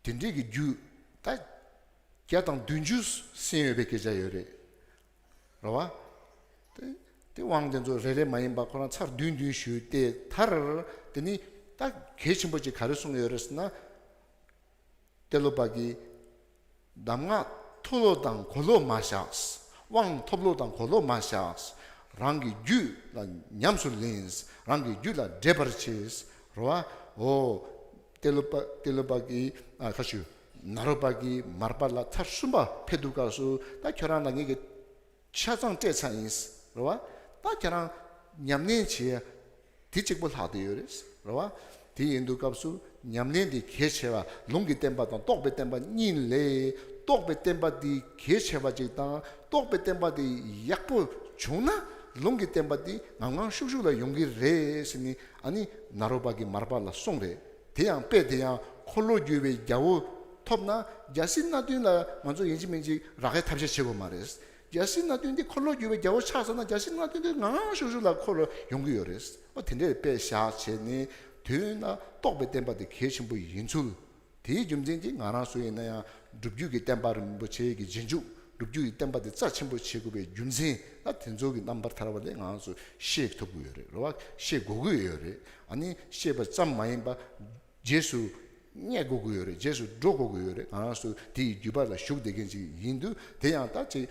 དེ་འདྲས་ཀྱི་རྒྱུད་ད་བརྒྱ་དང་བདུན་ཅུ་གསན་ཡོད་པའི་སྐད་ཆ་ཡོད་རེད། རེད་བ། དེ་དེ་དབང་དེ་ཚོ་རེ་རེ་མ་ཡིན་པ་ཁོ་རང་ཚར་བདུན་བདུན་ཞུས་ཏེ། མཐར་དེ་ནི་ད་གལ་ཆེན་པོ་ཅིག་ག་རེ་གསུངས་ཡོད་རེད་ཟེར་ན། ཏེ་ལོ་པ་གིས་གདམས་ངག་ཐོབ་ལོ་དང་གོ་ལོ་མ་བཞག། དབང་ཐོབ་ལོ་དང་གོ་ལོ་མ་བཞག། རང་གི་རྒྱུད་ལ་ཉམས་སུ་ལེན། རང་གི་རྒྱུད་ལ་འདྲེས་པར་བྱེད། རེད་བ། འོ། ཏེ་ལོ་པ། ཏེ་ལོ་པ་གིས། ཨ། ག་ཞུ། ནཱ་རོ་པ་གིས་མར་པ་ལ་ཚར་གསུམ་པ་ཕེབས་དུས་སྐབས་སུ། ད་ཁྱོད་རང་ལ་ངེད་ཀྱི་ཆ་ཚང་སྤྲད་ཚར་ཡིན། རེད་བ། ད་ཁྱེད་རང་ཉམས་ལེན་བྱེད་ཡ་དེ་གཅིག་པོ་ལྷག་བསྡད་ཡོད་རེད། རེད་བ། དེ་ཡིན་དུས་སྐབས་སུ་ཉམས་ལེན་དེ་གལ་ཆེ་བ། ལུང་གི་བསྟན་པ་དང་རྟོགས་པའི་བསྟན་པ་གཉིས་ལས། རྟོགས་པའི་བསྟན་པ་དེ་གལ་ཆེ་བ་ཅིག་དང་། རྟོགས་པའི་བསྟན་པ་དེ་ཡག་པོ་བྱུང་ན་ལུང་གི་བསྟན་པ་དེ་ངང་ངང་ཤུགས་ཤུགས་ལ་ཡོང་གི་རེད་ཟེར་ནས་ཨ་ནི་ནཱ་རོ་པ་གིས་མར་པ་ལ་གསུངས་རེད། དེ་ཡང་དཔེ་དེ་ཡང་འཁོར་ལོ་བསྒྱུར་བའི་རྒྱལ་པོ་ཐོབ་ན་རྒྱལ་སྲིད་སྣ་བདུན་ལ་ང་ཚོ་ཡིན་གཅིག་མིན་གཅིག་རག་ཡའི་ཐབས་ཤེས་བྱེད་དགོས་མ་རེད། རྒྱལ་སྲིད་སྣ་བདུན་དེ་འཁོར་ལོ་བསྒྱུར་བའི་རྒྱལ་པོ་ཆགས་ཚར་ན་རྒྱལ་སྲིད་སྣ་བདུན་དེ་ངང་ངང་ཤུགས་ཤུགས་ལ་འཁོར་ལོ་ཡོང་གི་ཡོད་རེད། ཨོ་དེ་འདྲའི་དཔེ་བཞག་བྱས་ནས་དོན་ལ་རྟོགས་པའི་བསྟན་པ་དེ་གལ་ཆེན་པོ་ཡིན་ཚུལ། དེའི་རྒྱུ་མཚན་གྱིས་ང་རང་ཚོ་ཡིན་ན་ཡང་སྒྲུབ་བརྒྱུད་ཀྱི་བསྟན་པ་རིན་པོ་ཆེ་གི་རྗེས་འཇུག་སྒྲུབ་བརྒྱུད་ཀྱི་བསྟན་པ་དེ་རྩ་ཆེན་པོ་བྱེད་དགོས་པའི་རྒྱུ་མཚན་ལ་དེ་ཚོ་གི་རྣམ་པར་ཐར་པ་ལས་ང་རང་ཚོ་ཤེས་ཐུབ་ཀྱི་ཡོད་རེད། རེད་བ། ཤེས་དགོས་ཀྱི་ཡོད་རེད། ཨ་ནི་ཤེས་པ་ཙམ་མ་ཡིན་པ། རྗེས་སུ་སྙེག་དགོས་ཀྱི་ཡོད་རེད། རྗེས་སུ་འགྲོ་དགོས་ཀྱི་ཡོད་རེད། ང་རང་ཚོ་དེ་ཡི་བརྒྱུད་པ་ལ་ཞུགས་བསྡད་མཁན་ཅིག་ཡིན་དུས། དེ་ཡང་ད་ཅིག་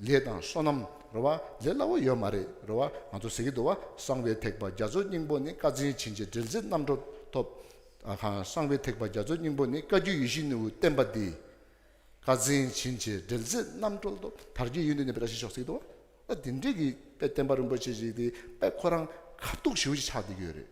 ལས་དང་བསོད་ནམས་རེད་བ། ལས་སླ་བོ་ཡོད་མ་རེད། རེད་བ། ང་ཚོ་ཟེར་གྱི་འདུག་བ། གསང་བའི་ཐེག་པ་རྒྱ་མཚོའི་སྙིང་པོ་ནི། བཀའ་དྲིན་ཆེན་གྱི་འབྲེལ་ཚད་རྣམ་གྲོལ་ཐོབ། ཨ་ཁ། གསང་བའི་ཐེག་པ་རྒྱ་མཚོའི་སྙིང་པོ་ནི། བཀའ་བརྒྱུད་ཡིད་བཞིན་ནོར་བུའི་བསྟན་པ་འདི། བཀའ་དྲིན་ཆེན་གྱི་འབྲེལ་ཚད་རྣམ་གྲོལ་ཐོབ། དར་རྒྱས་ཡུན་དུ་གནས་པའི་བཀྲ་ཤིས་ཤོག་ཟེར་གྱི་འདུག་བ། ད་དེ་འདྲས་ཀྱི་དཔེ་བསྟན་པ་རིན་པོ་ཆེ་ཞིག་དེ་དཔེ་ཁོ་རང་ཁ་ཐུག་ཞེ་པོ་ཅིག་ཆགས་བསྡད་ཀྱི་ཡོད་རེད།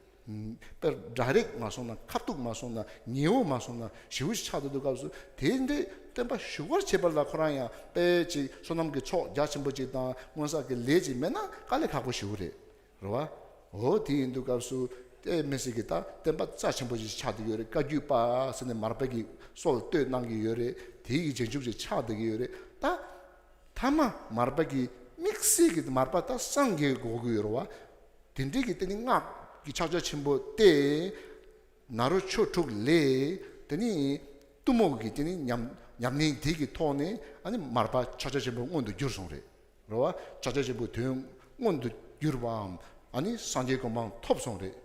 དཔེ་ཌའི་རེག་མ་སོང་ན། ཁ་ཐུག་མ་སོང་ན། ཉེ་བོ་མ་སོང་ན་ཞེ་པོ་ཅིག་ཆགས་བསྡད་དུས་སྐབས་སུ། དེ་འདྲའི་བསྟན་པ་ཞུ་བར་བྱེད་པ་ལ་ཁོ་རང་ཡང་དཔེ་ཅིག་བསོད་ནམས་ཀྱི་ཚོགས་རྒྱ་ཆེན་པོ་ཅིག་དང་། སྔོན་བསགས་ཀྱི་ལས་ཅིག་མེད་ན་དཀའ་ལས་ཁག་པོ་ཞེ་པོ་རེད། རེད་བ། འོ་དེ་ཡིན་དུས་སྐབས་སུ་དེ་མི་སྲིད་ཀྱི་ད་བསྟན་པ་རྩ་ཆེན་པོ་ཅིག་ཆགས་བསྡད་ཡོད་རེད། བཀའ་བརྒྱུད་པ་ཟེར་ནས་མར་པ་གི་སྲོལ་གཏོད་གནང་གི་ཡོད་རེད། དེ་ཡི་རྗེས་འཇུག་ཅིག་ཆགས་བསྡད་ཀྱི་ཡོད་རེད། ད་ཐ་མ་མར་པ་གི་དམིགས་བསལ་གྱི་མར་པ་ད་སངས་རྒྱས་དགོས་ཀྱི་ཡོད་རེད་བ། དེ་འདྲའི་གི་དེ་ནི་སྔགས་ཀྱི་ཕྱག་རྒྱ་ཆེན་པོ་སྟེ། ནཱ་རོ་ཆོས་དྲུག་ལས་དེ་ནི་གཏུམ་མོ་གི་དེ་ནི་ཉམས་ཉམས་ལེན་དེ་གི་ཐོག་ནས་ཨ་ནི་མར་པ་ཕྱག་རྒྱ་ཆེན་པོ་མངོན་དུ་གྱུར་སོང་རེད། རེད་བ། ཕྱག་རྒྱ་ཆེན་པོའི་དོན་མངོན་དུ་གྱུར་པའམ། ཨ་ནི་སངས་རྒྱས་གོ་འཕང་ཐོབ་སོང་རེད།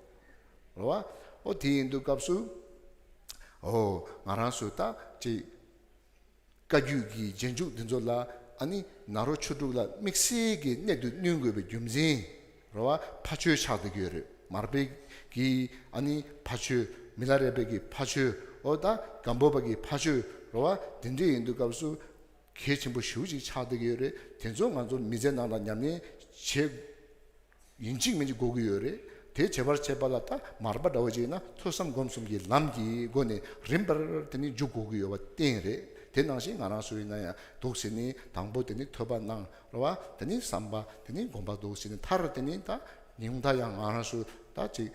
རེད་བ། ཨོ་དེ་ཡིན་དུས་སྐབས་སུ། ཨོ་ང་རང་ཚོ་ད་ཅིག་བཀའ་བརྒྱུད་ཀྱི་རྗེས་འཇུག་འདི་ཚོ་ལ་ཨ་ནི་ནཱ་རོ་ཆོས་དྲུག་ལ་དམིགས་བསལ་གྱི་གནད་དུ་བསྣུན་དགོས་པའི་རྒྱུ་མཚན། རེད་བ། ཕ་ཆོས་ཆགས་བསྡད་ཀྱི་ཡོད་རེད། མར་པའི་གི་ཨ་ནི་ཕ་ཆོས། མི་ལ་རས་པའི་གི་ཕ་ཆོས། འོ་ད་སྒམ་པོ་པ་གི་ཕ་ཆོས་རེད་བ། དེ་འདྲ་ཡིན་དུས་སྐབས་སུ་གལ་ཆེན་པོ་ཞེ་པོ་ཅིག་ཆགས་བསྡད་ཀྱི་ཡོད་རེད། དེ་ཚོ་ང་ཚོ་མི་ཚེ་ནང་ལ་ཉམས་ལེན་བྱེད་ཡིན་གཅིག་མིན་གཅིག་དགོས་ཀྱི་ཡོད་རེད། དེ་བྱེད་པར་བྱེད་པ་ལ་ད་མར་པ་འདྲ་བོ་ཅིག་ཡིན་ན་ཐོས་བསམ་སྒོམ་གསུམ་གྱི་ལམ་གྱི་སྒོ་ནས་རིམ་པར་དེ་ནི་འཇུག་དགོས་ཀྱི་ཡོད་པ་གཏན་རེད། དེ་ནང་བཞིན་ང་རང་ཚོ་ཡིན་ན་ཡང་འདུག་ཟེར་ནས་དང་པོ་དེ་ནི་ཐོས་པ་གནང་རེད་བ། དེ་ནི་བསམ་པ། དེ་ནི་སྒོམ་པ་འདུག་ཟེར་ནས་མཐར་དེ་ནི་ད་ཉུང་མཐའ་ཡང་ང་རང་ཚོ་ད་ཅིག་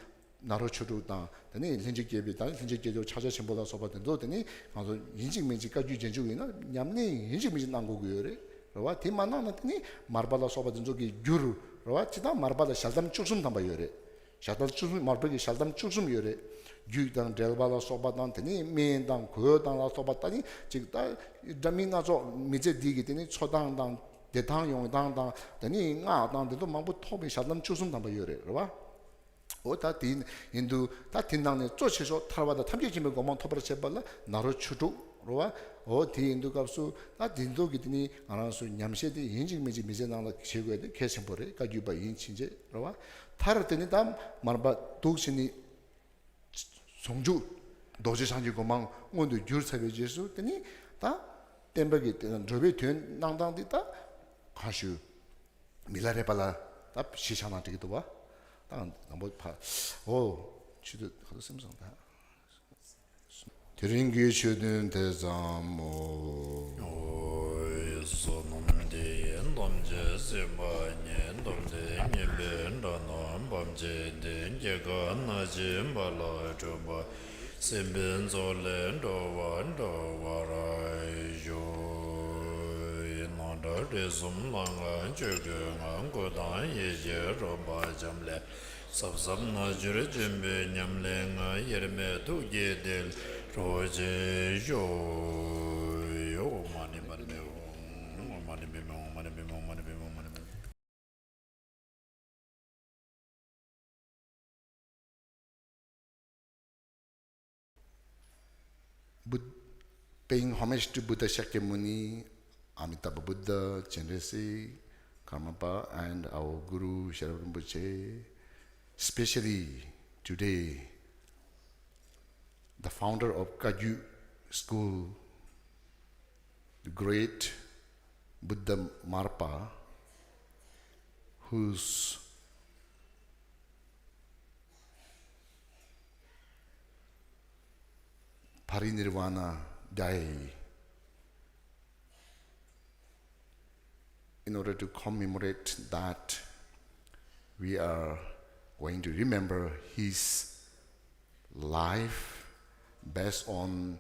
ནཱ་རོ་ཆོས་དྲུག་དང་། དེ་ནས་ལྷན་ཅིག་སྐྱེས་པའི་དང་། ལྷན་ཅིག་སྐྱེས་སྦྱོར་ཕྱག་རྒྱ་ཆེན་པོ་ལ་སོགས་པ་དེ་ཚོ་དེ་ནས་ང་ཚོ་ཡིན་གཅིག་མིན་གཅིག་བཀའ་བརྒྱུད་རྗེས་འཇུག་ཡིན་ན་ཉམས་ལེན་ཡིན་གཅིག་མིན་གཅིག་གནང་དགོས་ཀྱི་ཡོད་རེད། རེད་བ། དེ་མ་གནང་ན་དེ་ནས་མར་པ་ལ་སོགས་པ་དེ་ཚོ་གི་རྒྱུ་རུ། རེད་བ། སྤྱིར་བཏང་མར་པ་ལ་ཞལ་གདམས་བཅུ་གསུམ་དམ་པ་ཡོད་རེད། ཞལ་གདམས་བཅུ་གསུམ། མར་པ་གི་ཞལ་གདམས་བཅུ་གསུམ་ཡོད་རེད། རྒྱུད་དང་འགྲེལ་པ་ལ་སོགས་པ་དང་། དེ་ནས་སྨན་དང་གོས་དང་ལ་སོགས་པ། ད་ནི་ཅིག་ད་འདྲ་མིན་སྣ་ཚོགས་མི་ཚེ་འདི་གི་དེ་ནས་འཚོ་སྟངས་དང་བདེ་ཐང་ཡོང་སྟངས་དང་། དེ་ནས་སྔགས་དང་དེ་ཚོ་མང་པོ་ཐོགས་པའི་ཞལ་གདམས་བཅུ་གསུམ་དམ་པ་ཡོད་རེད། རེད་བ། འོ་ད་དེ་ཡིན་དུས་ད་དེ་ནང་ནས་གཙོ་ཆེ་ཤོས་ཐར་པ་དང་ཐམས་ཅད་མཁྱེན་པའི་གོ་འཕང་ཐོབ་པར་བྱེད་པ་ལ་ནཱ་རོ་ཆོས་དྲུག་རེད་བ། འོ་དེ་ཡིན་དུས་སྐབས་སུ་ད་དེ་ཚོ་གི་དེ་ནི་ང་རང་ཚོ་ཉམས་བཞེས་དེ་ཡིན་གཅིག་མིན་གཅིག་མི་ཚེ་ནང་ལ་བྱེད་དགོས་དེ་གལ་ཆེན་པོ་རེད། བཀའ་བརྒྱུད་པ་ཡིན་ཕྱིན་ཆད་རེད་བ། མཐར་དེ་ནི་ད་མར་པ་འདུག་ཟེར་ནས་ཟུང་འཇུག་རྡོ་རྗེ་འཆང་གི་གོ་འཕང་མངོན་དུ་གྱུར་ཚར་བའི་རྗེས་སུ་དེ་ནི་ད་བསྟན་པ་གི་དེ་འགྲོ་བའི་དོན་གནང་སྟངས་དེ་ད་གང་ཞུ། མི་ལ་རས་པ་ལ་ད་གཞི་བཞག་ན་འགྲིག་གི་འདུག་བ། ད་དང་པོ་ཕ། འོ། ཆུ་ཚོད་ག་ཚོད་སེམས་སང་ད། དེ་རིང་གི་ཆོས་ཐུན་དེ་ཙམ་མོ། བསོད་ནམས་འདི་ཡིས་ཐམས་ཅད་གཟིགས་པ་ཉིད། ཐམས་ཅད་མཁྱེན་པའི་དགྲ་རྣམས་ཕམ་བྱས་ཏེ། སྐྱེ་རྒ་ན་འཆིའི་རྦ་རླབས་འཁྲུགས་པ། སྲིད་པའི་མཚོ་ལས་འགྲོ་བ་སྒྲོལ་བར་ཤོག། ཡེ་ནས་ཀྲྀ་ཧྲཱིཿ་གསུམ་ལྷ་ལྔ་ཆོས་སྐུའི་ངང་། སྐུ་དང་ཡེ་ཤེས་རོལ་པ་འབྱམས་ཀླས། ཟབ་ཟབ་རྣལ་འབྱོར་ཆེན་པོའི་ཉམས་ལེན་ལྔ། དབྱེར་མེད་ཐུགས་ཀྱི་ཐིག་ལེར་རོ་གཅིག་ཤོག། ཨོཾ་མ་ཎི་པདྨེ་ཧཱུྃ། ཨོཾ་མ་ཎི་པདྨེ་ཧཱུྃ། མ་ཎི་པདྨེ་ཧཱུྃ། མ་ཎི་པདྨེ་ཧཱུྃ། མ་ཎི་པདྨེ་ཧཱུྃ། Bud- Paying homage to Buddha Shakyamuni, Amitabha Buddha, Chenrezig, Karmapa, and our Guru Sherab Rinpoche, especially today, the founder of Kagyu School, the great Buddha Marpa, whose Parinirvana Day. In order to commemorate that, we are going to remember his life based on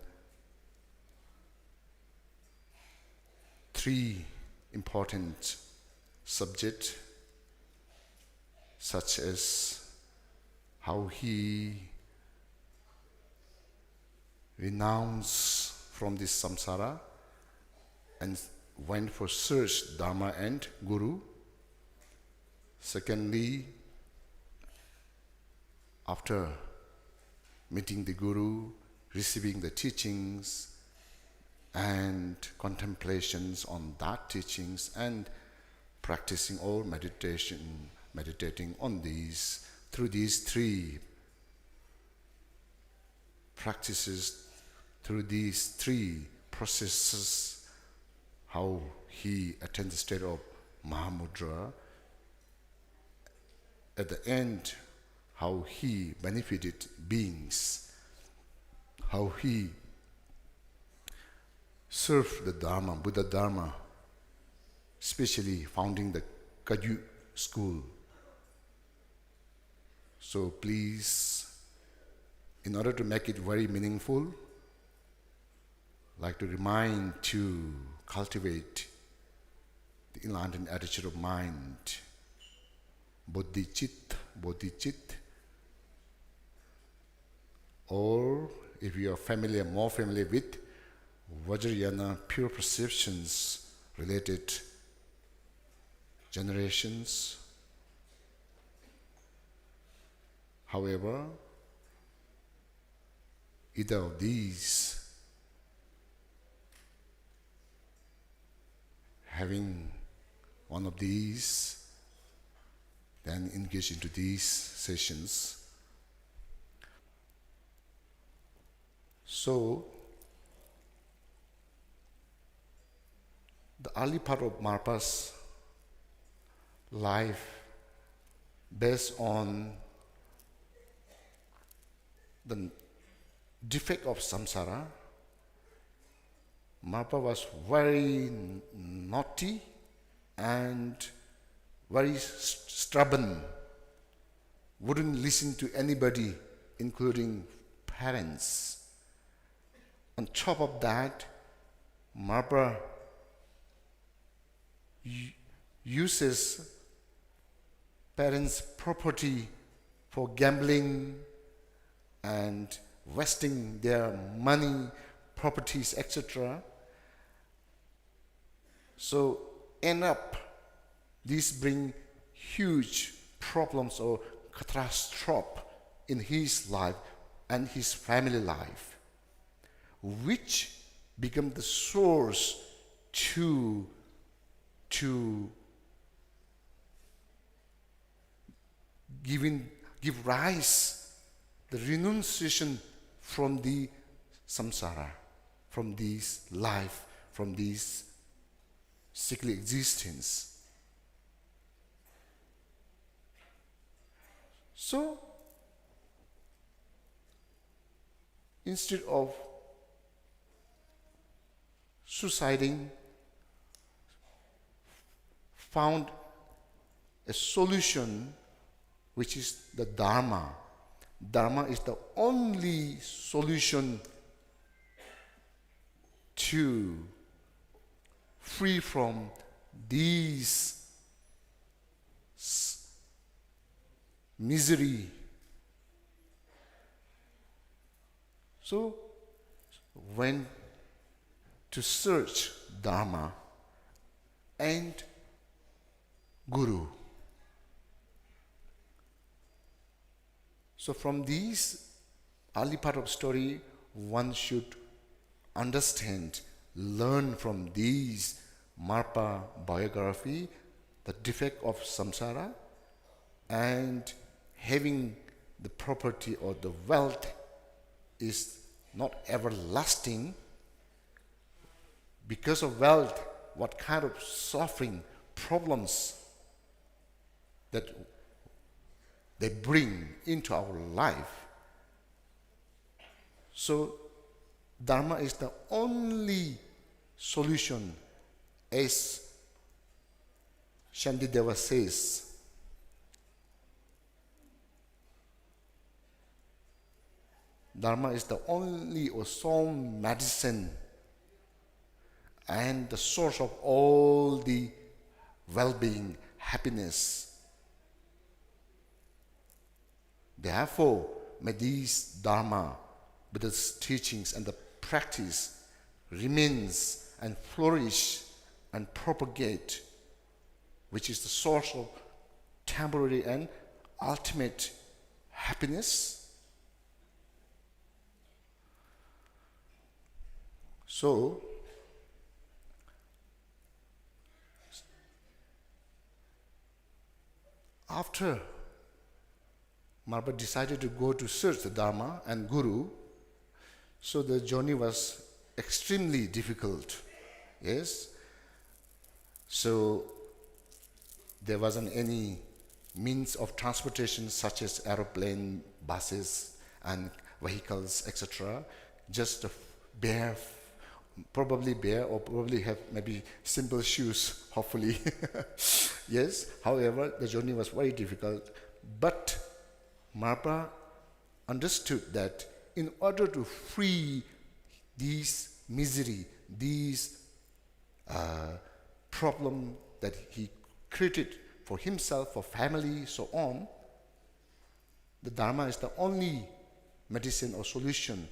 three important subjects, such as how he renounced from this samsara and went for search Dharma and Guru. Secondly, after meeting the Guru, receiving the teachings and contemplations on that teachings and practicing or meditation, meditating on these, through these three practices, through these three processes, how he attained the state of Mahamudra, at the end, how he benefited beings, how he served the Dharma, Buddha Dharma, especially founding the Kagyu school. So please, in order to make it very meaningful, like to remind to cultivate the enlightened attitude of mind, bodhicitta, bodhicitta, or if you are familiar, more familiar with Vajrayana pure perceptions related generations. However, either of these, having one of these, and engage into these sessions. So, the early part of Marpa's life, based on the defect of samsara, Marpa was very naughty and very stubborn, wouldn't listen to anybody, including parents. On top of that, Marpa uses parents' property for gambling and wasting their money, properties, et cetera. So end up, these bring huge problems or catastrophe in his life and his family life, which become the source to to giving give rise the renunciation from the samsara, from this life, from this sickly existence. So instead of suiciding, found a solution, which is the Dharma. Dharma is the only solution to free from these misery. So went to search Dharma and Guru. So from these early part of story, one should understand, learn from these Marpa biography, the defect of samsara, and having the property or the wealth is not everlasting. Because of wealth, what kind of suffering, problems that they bring into our life. So Dharma is the only solution, as Shantideva says. Dharma is the only or sole medicine and the source of all the well-being, happiness. Therefore, may these Dharma, Buddha's teachings and the practice remains and flourish and propagate, which is the source of temporary and ultimate happiness. So, after Marpa decided to go to search the Dharma and Guru, so the journey was extremely difficult. Yes. So there wasn't any means of transportation such as aeroplane, buses, and vehicles, et cetera. Just a bare, probably bare, or probably have maybe simple shoes, hopefully. Yes, however, the journey was very difficult. But Marpa understood that in order to free these misery, these uh, problem that he created for himself, for family, so on, the Dharma is the only medicine or solution.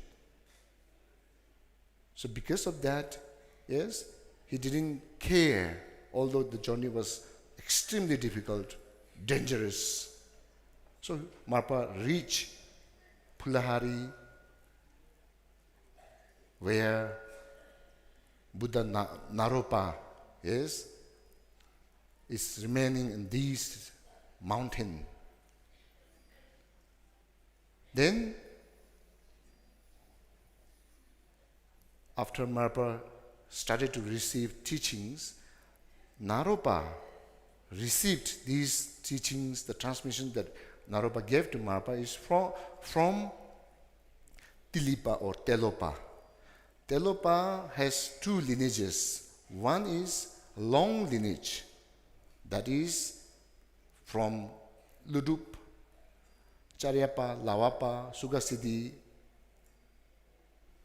So because of that, yes, he didn't care, although the journey was extremely difficult, dangerous. So Marpa reached Phulahari, where Buddha Na- Naropa is, is remaining in these mountain. Then, after Marpa started to receive teachings, Naropa received these teachings, the transmission that Naropa gave to Marpa is from, from Tilipa or Telopa. Telopa has two lineages. One is long lineage, that is from Ludrup, Charyapa, Lavapa, Sukhasiddhi,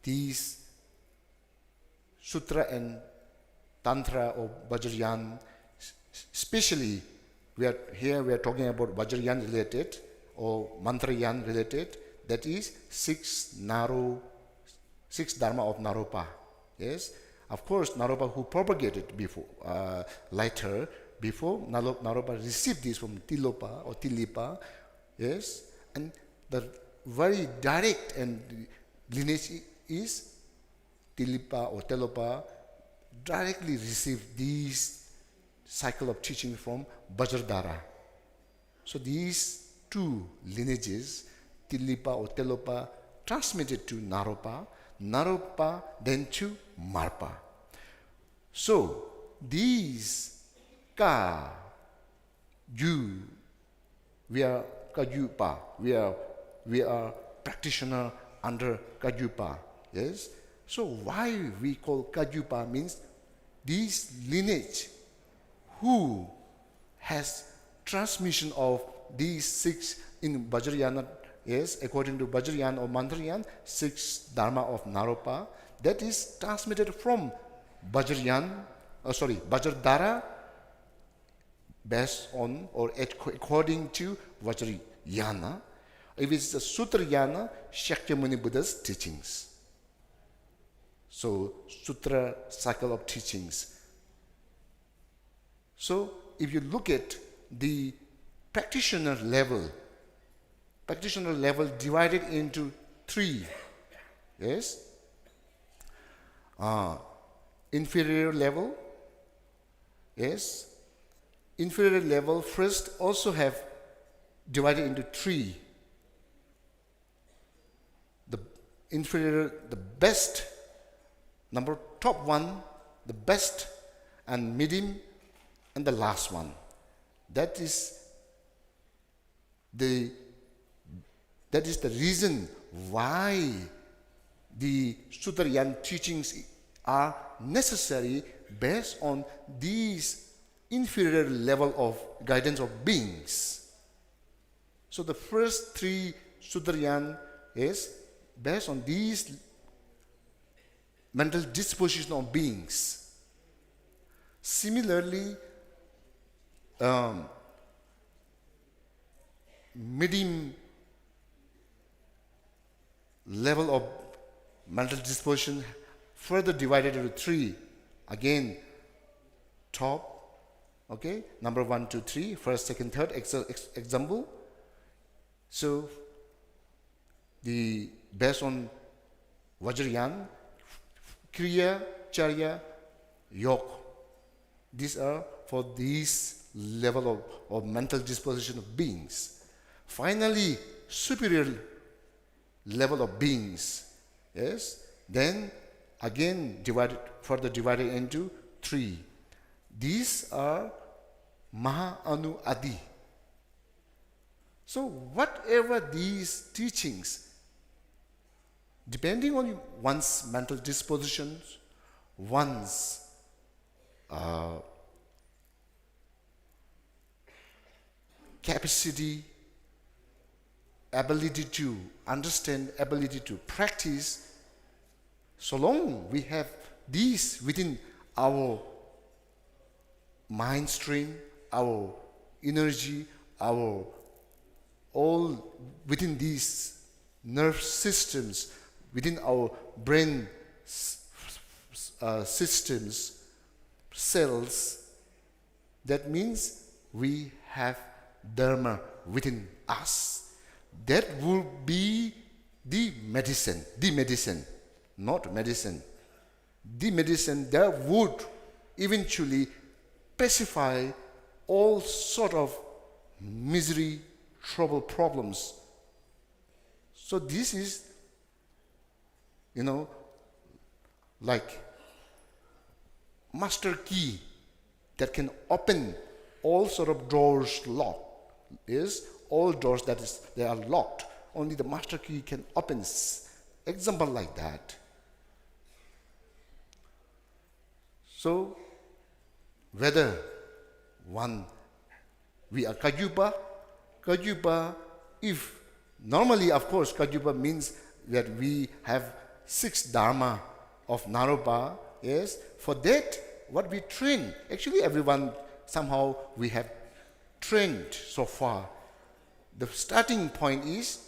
these Sutra and Tantra of Vajrayana, s-, s-, specially we are here, we are talking about Vajrayana related or Mantrayana related, that is six Naro, six Dharma of Naropa. Yes, of course, Naropa who propagated before, uh, later, before Nalo-, Naropa received this from Tilopa or Tilipa. Yes, and the very direct and lineage is Tilipa or Telopa directly received these cycle of teaching from Vajradhara. So these two lineages, Tilipa or Telopa, transmitted to Naropa, Naropa then to Marpa. So these Ka Gyu, we are Kagyupa, we are, we are practitioner under Kagyupa. Yes. So why we call Kagyupa means this lineage who has transmission of these six in Vajrayana, yes, according to Vajrayana or Mantrayana, six Dharma of Naropa, that is transmitted from Vajrayana, uh, sorry, Vajradhara, based on or ac-, according to Vajrayana. If it's the Sutrayana, Shakyamuni Buddha's teachings. So, Sutra cycle of teachings. So, if you look at the practitioner level, practitioner level divided into three. Yes? Uh, inferior level, yes, inferior level first also have divided into three. The inferior, the best, number top one, the best, and medium, and the last one. That is the, that is the reason why the Sutrayana teachings are necessary based on these inferior level of guidance of beings. So the first three Sutrayana is based on these mental disposition of beings. Similarly, um, medium level of mental disposition further divided into three. Again, top, okay, number one, two, three, first, second, third, ex-, ex-, example. So, the, based on Vajrayana, Kriya, Charya, Yog. These are for these level of, of mental disposition of beings. Finally, superior level of beings. Yes? Then again divided, further divided into three. These are Maha Anu Adi. So whatever these teachings, depending on one's mental dispositions, one's, uh, capacity, ability to understand, ability to practice, so long we have these within our mind stream, our energy, our all within these nerve systems, within our brain s-, s-, uh, systems, cells, that means we have Dharma within us. That would be the medicine, the medicine, not medicine. The medicine that would eventually pacify all sort of misery, trouble, problems. So this is, you know, like master key that can open all sort of doors locked. Is all doors that is they are locked. Only the master key can open s- example like that. So whether one we are Kagyupa, Kagyupa, if normally, of course, Kagyupa means that we have six dharma of Naropa. Yes, for that, what we train, actually, everyone somehow we have trained so far. The starting point is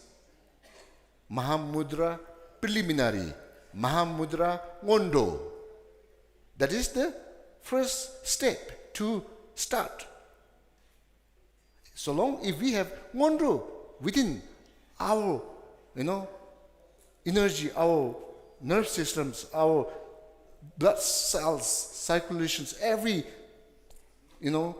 Mahamudra preliminary, Mahamudra Ngondo. That is the first step to start. So long if we have Ngondo within our, you know, energy, our nerve systems, our blood cells, circulations, every, you know,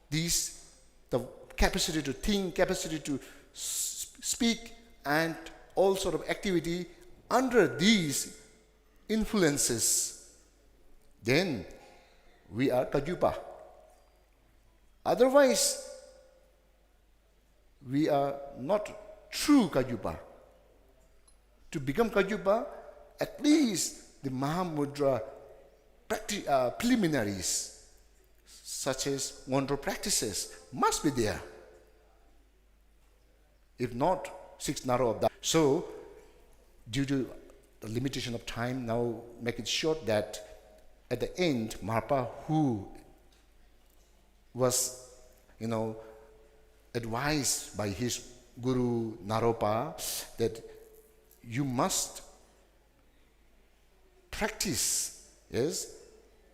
these, the capacity to think, capacity to s- speak, and all sort of activity under these influences, then we are Kagyupa. Otherwise, we are not true Kagyupa. To become Kagyupa, at least the Mahamudra practi- uh, preliminaries, such as Ngondo practices, must be there. If not, six Naro of that. So, due to the limitation of time, now make it short that at the end, Marpa, who was, you know, advised by his guru Naropa that you must practice, yes,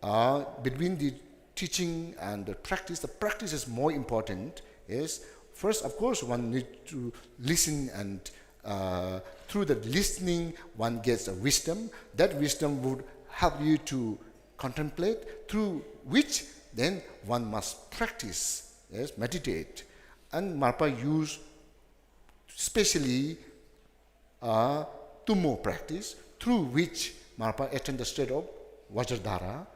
uh, between the teaching and the practice, the practice is more important. Yes, first, of course, one need to listen, and uh, through the listening, one gets a wisdom. That wisdom would help you to contemplate, through which then one must practice, yes, meditate. And Marpa used specially a Tummo practice through which Marpa attained the state of Vajradhara.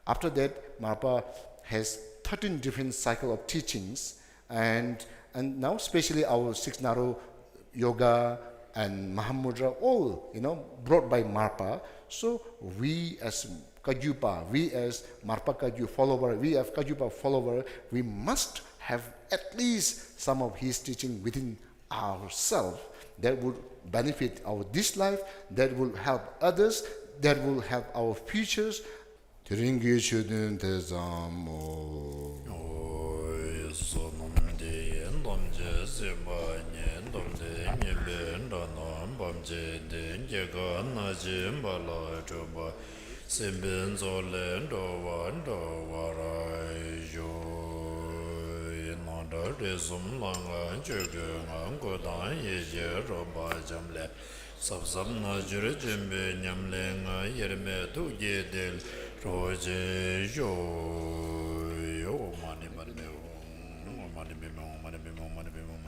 After that, Marpa has thirteen different cycle of teachings, and, and now specially our six Naro yoga and Mahamudra, all, you know, brought by Marpa. So we as Kagyupa, we as Marpa Kagyu follower, we as Kagyupa follower, we must have at least some of his teaching within ourselves that would benefit our this life, that will help others, that will help our futures. དེ་རིང་གི་ཆོས་ཐུན་དེ་ཙམ་མོ། ཨོ། བསོད་ནམས་འདི་ཡིས་ཐམས་ཅད་གཟིགས་པ་ཉིད། ཐམས་ཅད་མཁྱེན་པའི་དགྲ་རྣམས་ཕམ་བྱས་ཏེ། སྐྱེ་རྒ་ན་འཆིའི་རྦ་རླབས་འཁྲུགས་པ། སྲིད་པའི་མཚོ་ལས་འགྲོ་བ་སྒྲོལ་བར་ཤོག། ནང་ལྟར་རིགས་གསུམ་ལྷ་སྔགས་ཆོས་སྐུའི་ངང་། སྐུ་དང་ཡེ་ཤེས་རོལ་པ་འབྱམས་ཀླས། ཟབ་ཟབ་རྣལ་འབྱོར་ཆེན་པོའི་ཉམས་ལེན་ངང་། དབྱེར་མེད་ཐུགས་ཀྱི་ཐིག་ལེར་རོ་གཅིག་ཤོག། ཨོཾ་མ་ཎི་པདྨེ་ཧཱུྃ། ཨོཾ་མ་ཎི་པདྨེ་ཧཱུྃ། མ་ཎི་པདྨེ་ཧཱུྃ། མ་ཎི་པདྨེ་ཧཱུྃ། མ་ཎི་པདྨེ་ཧཱུྃ།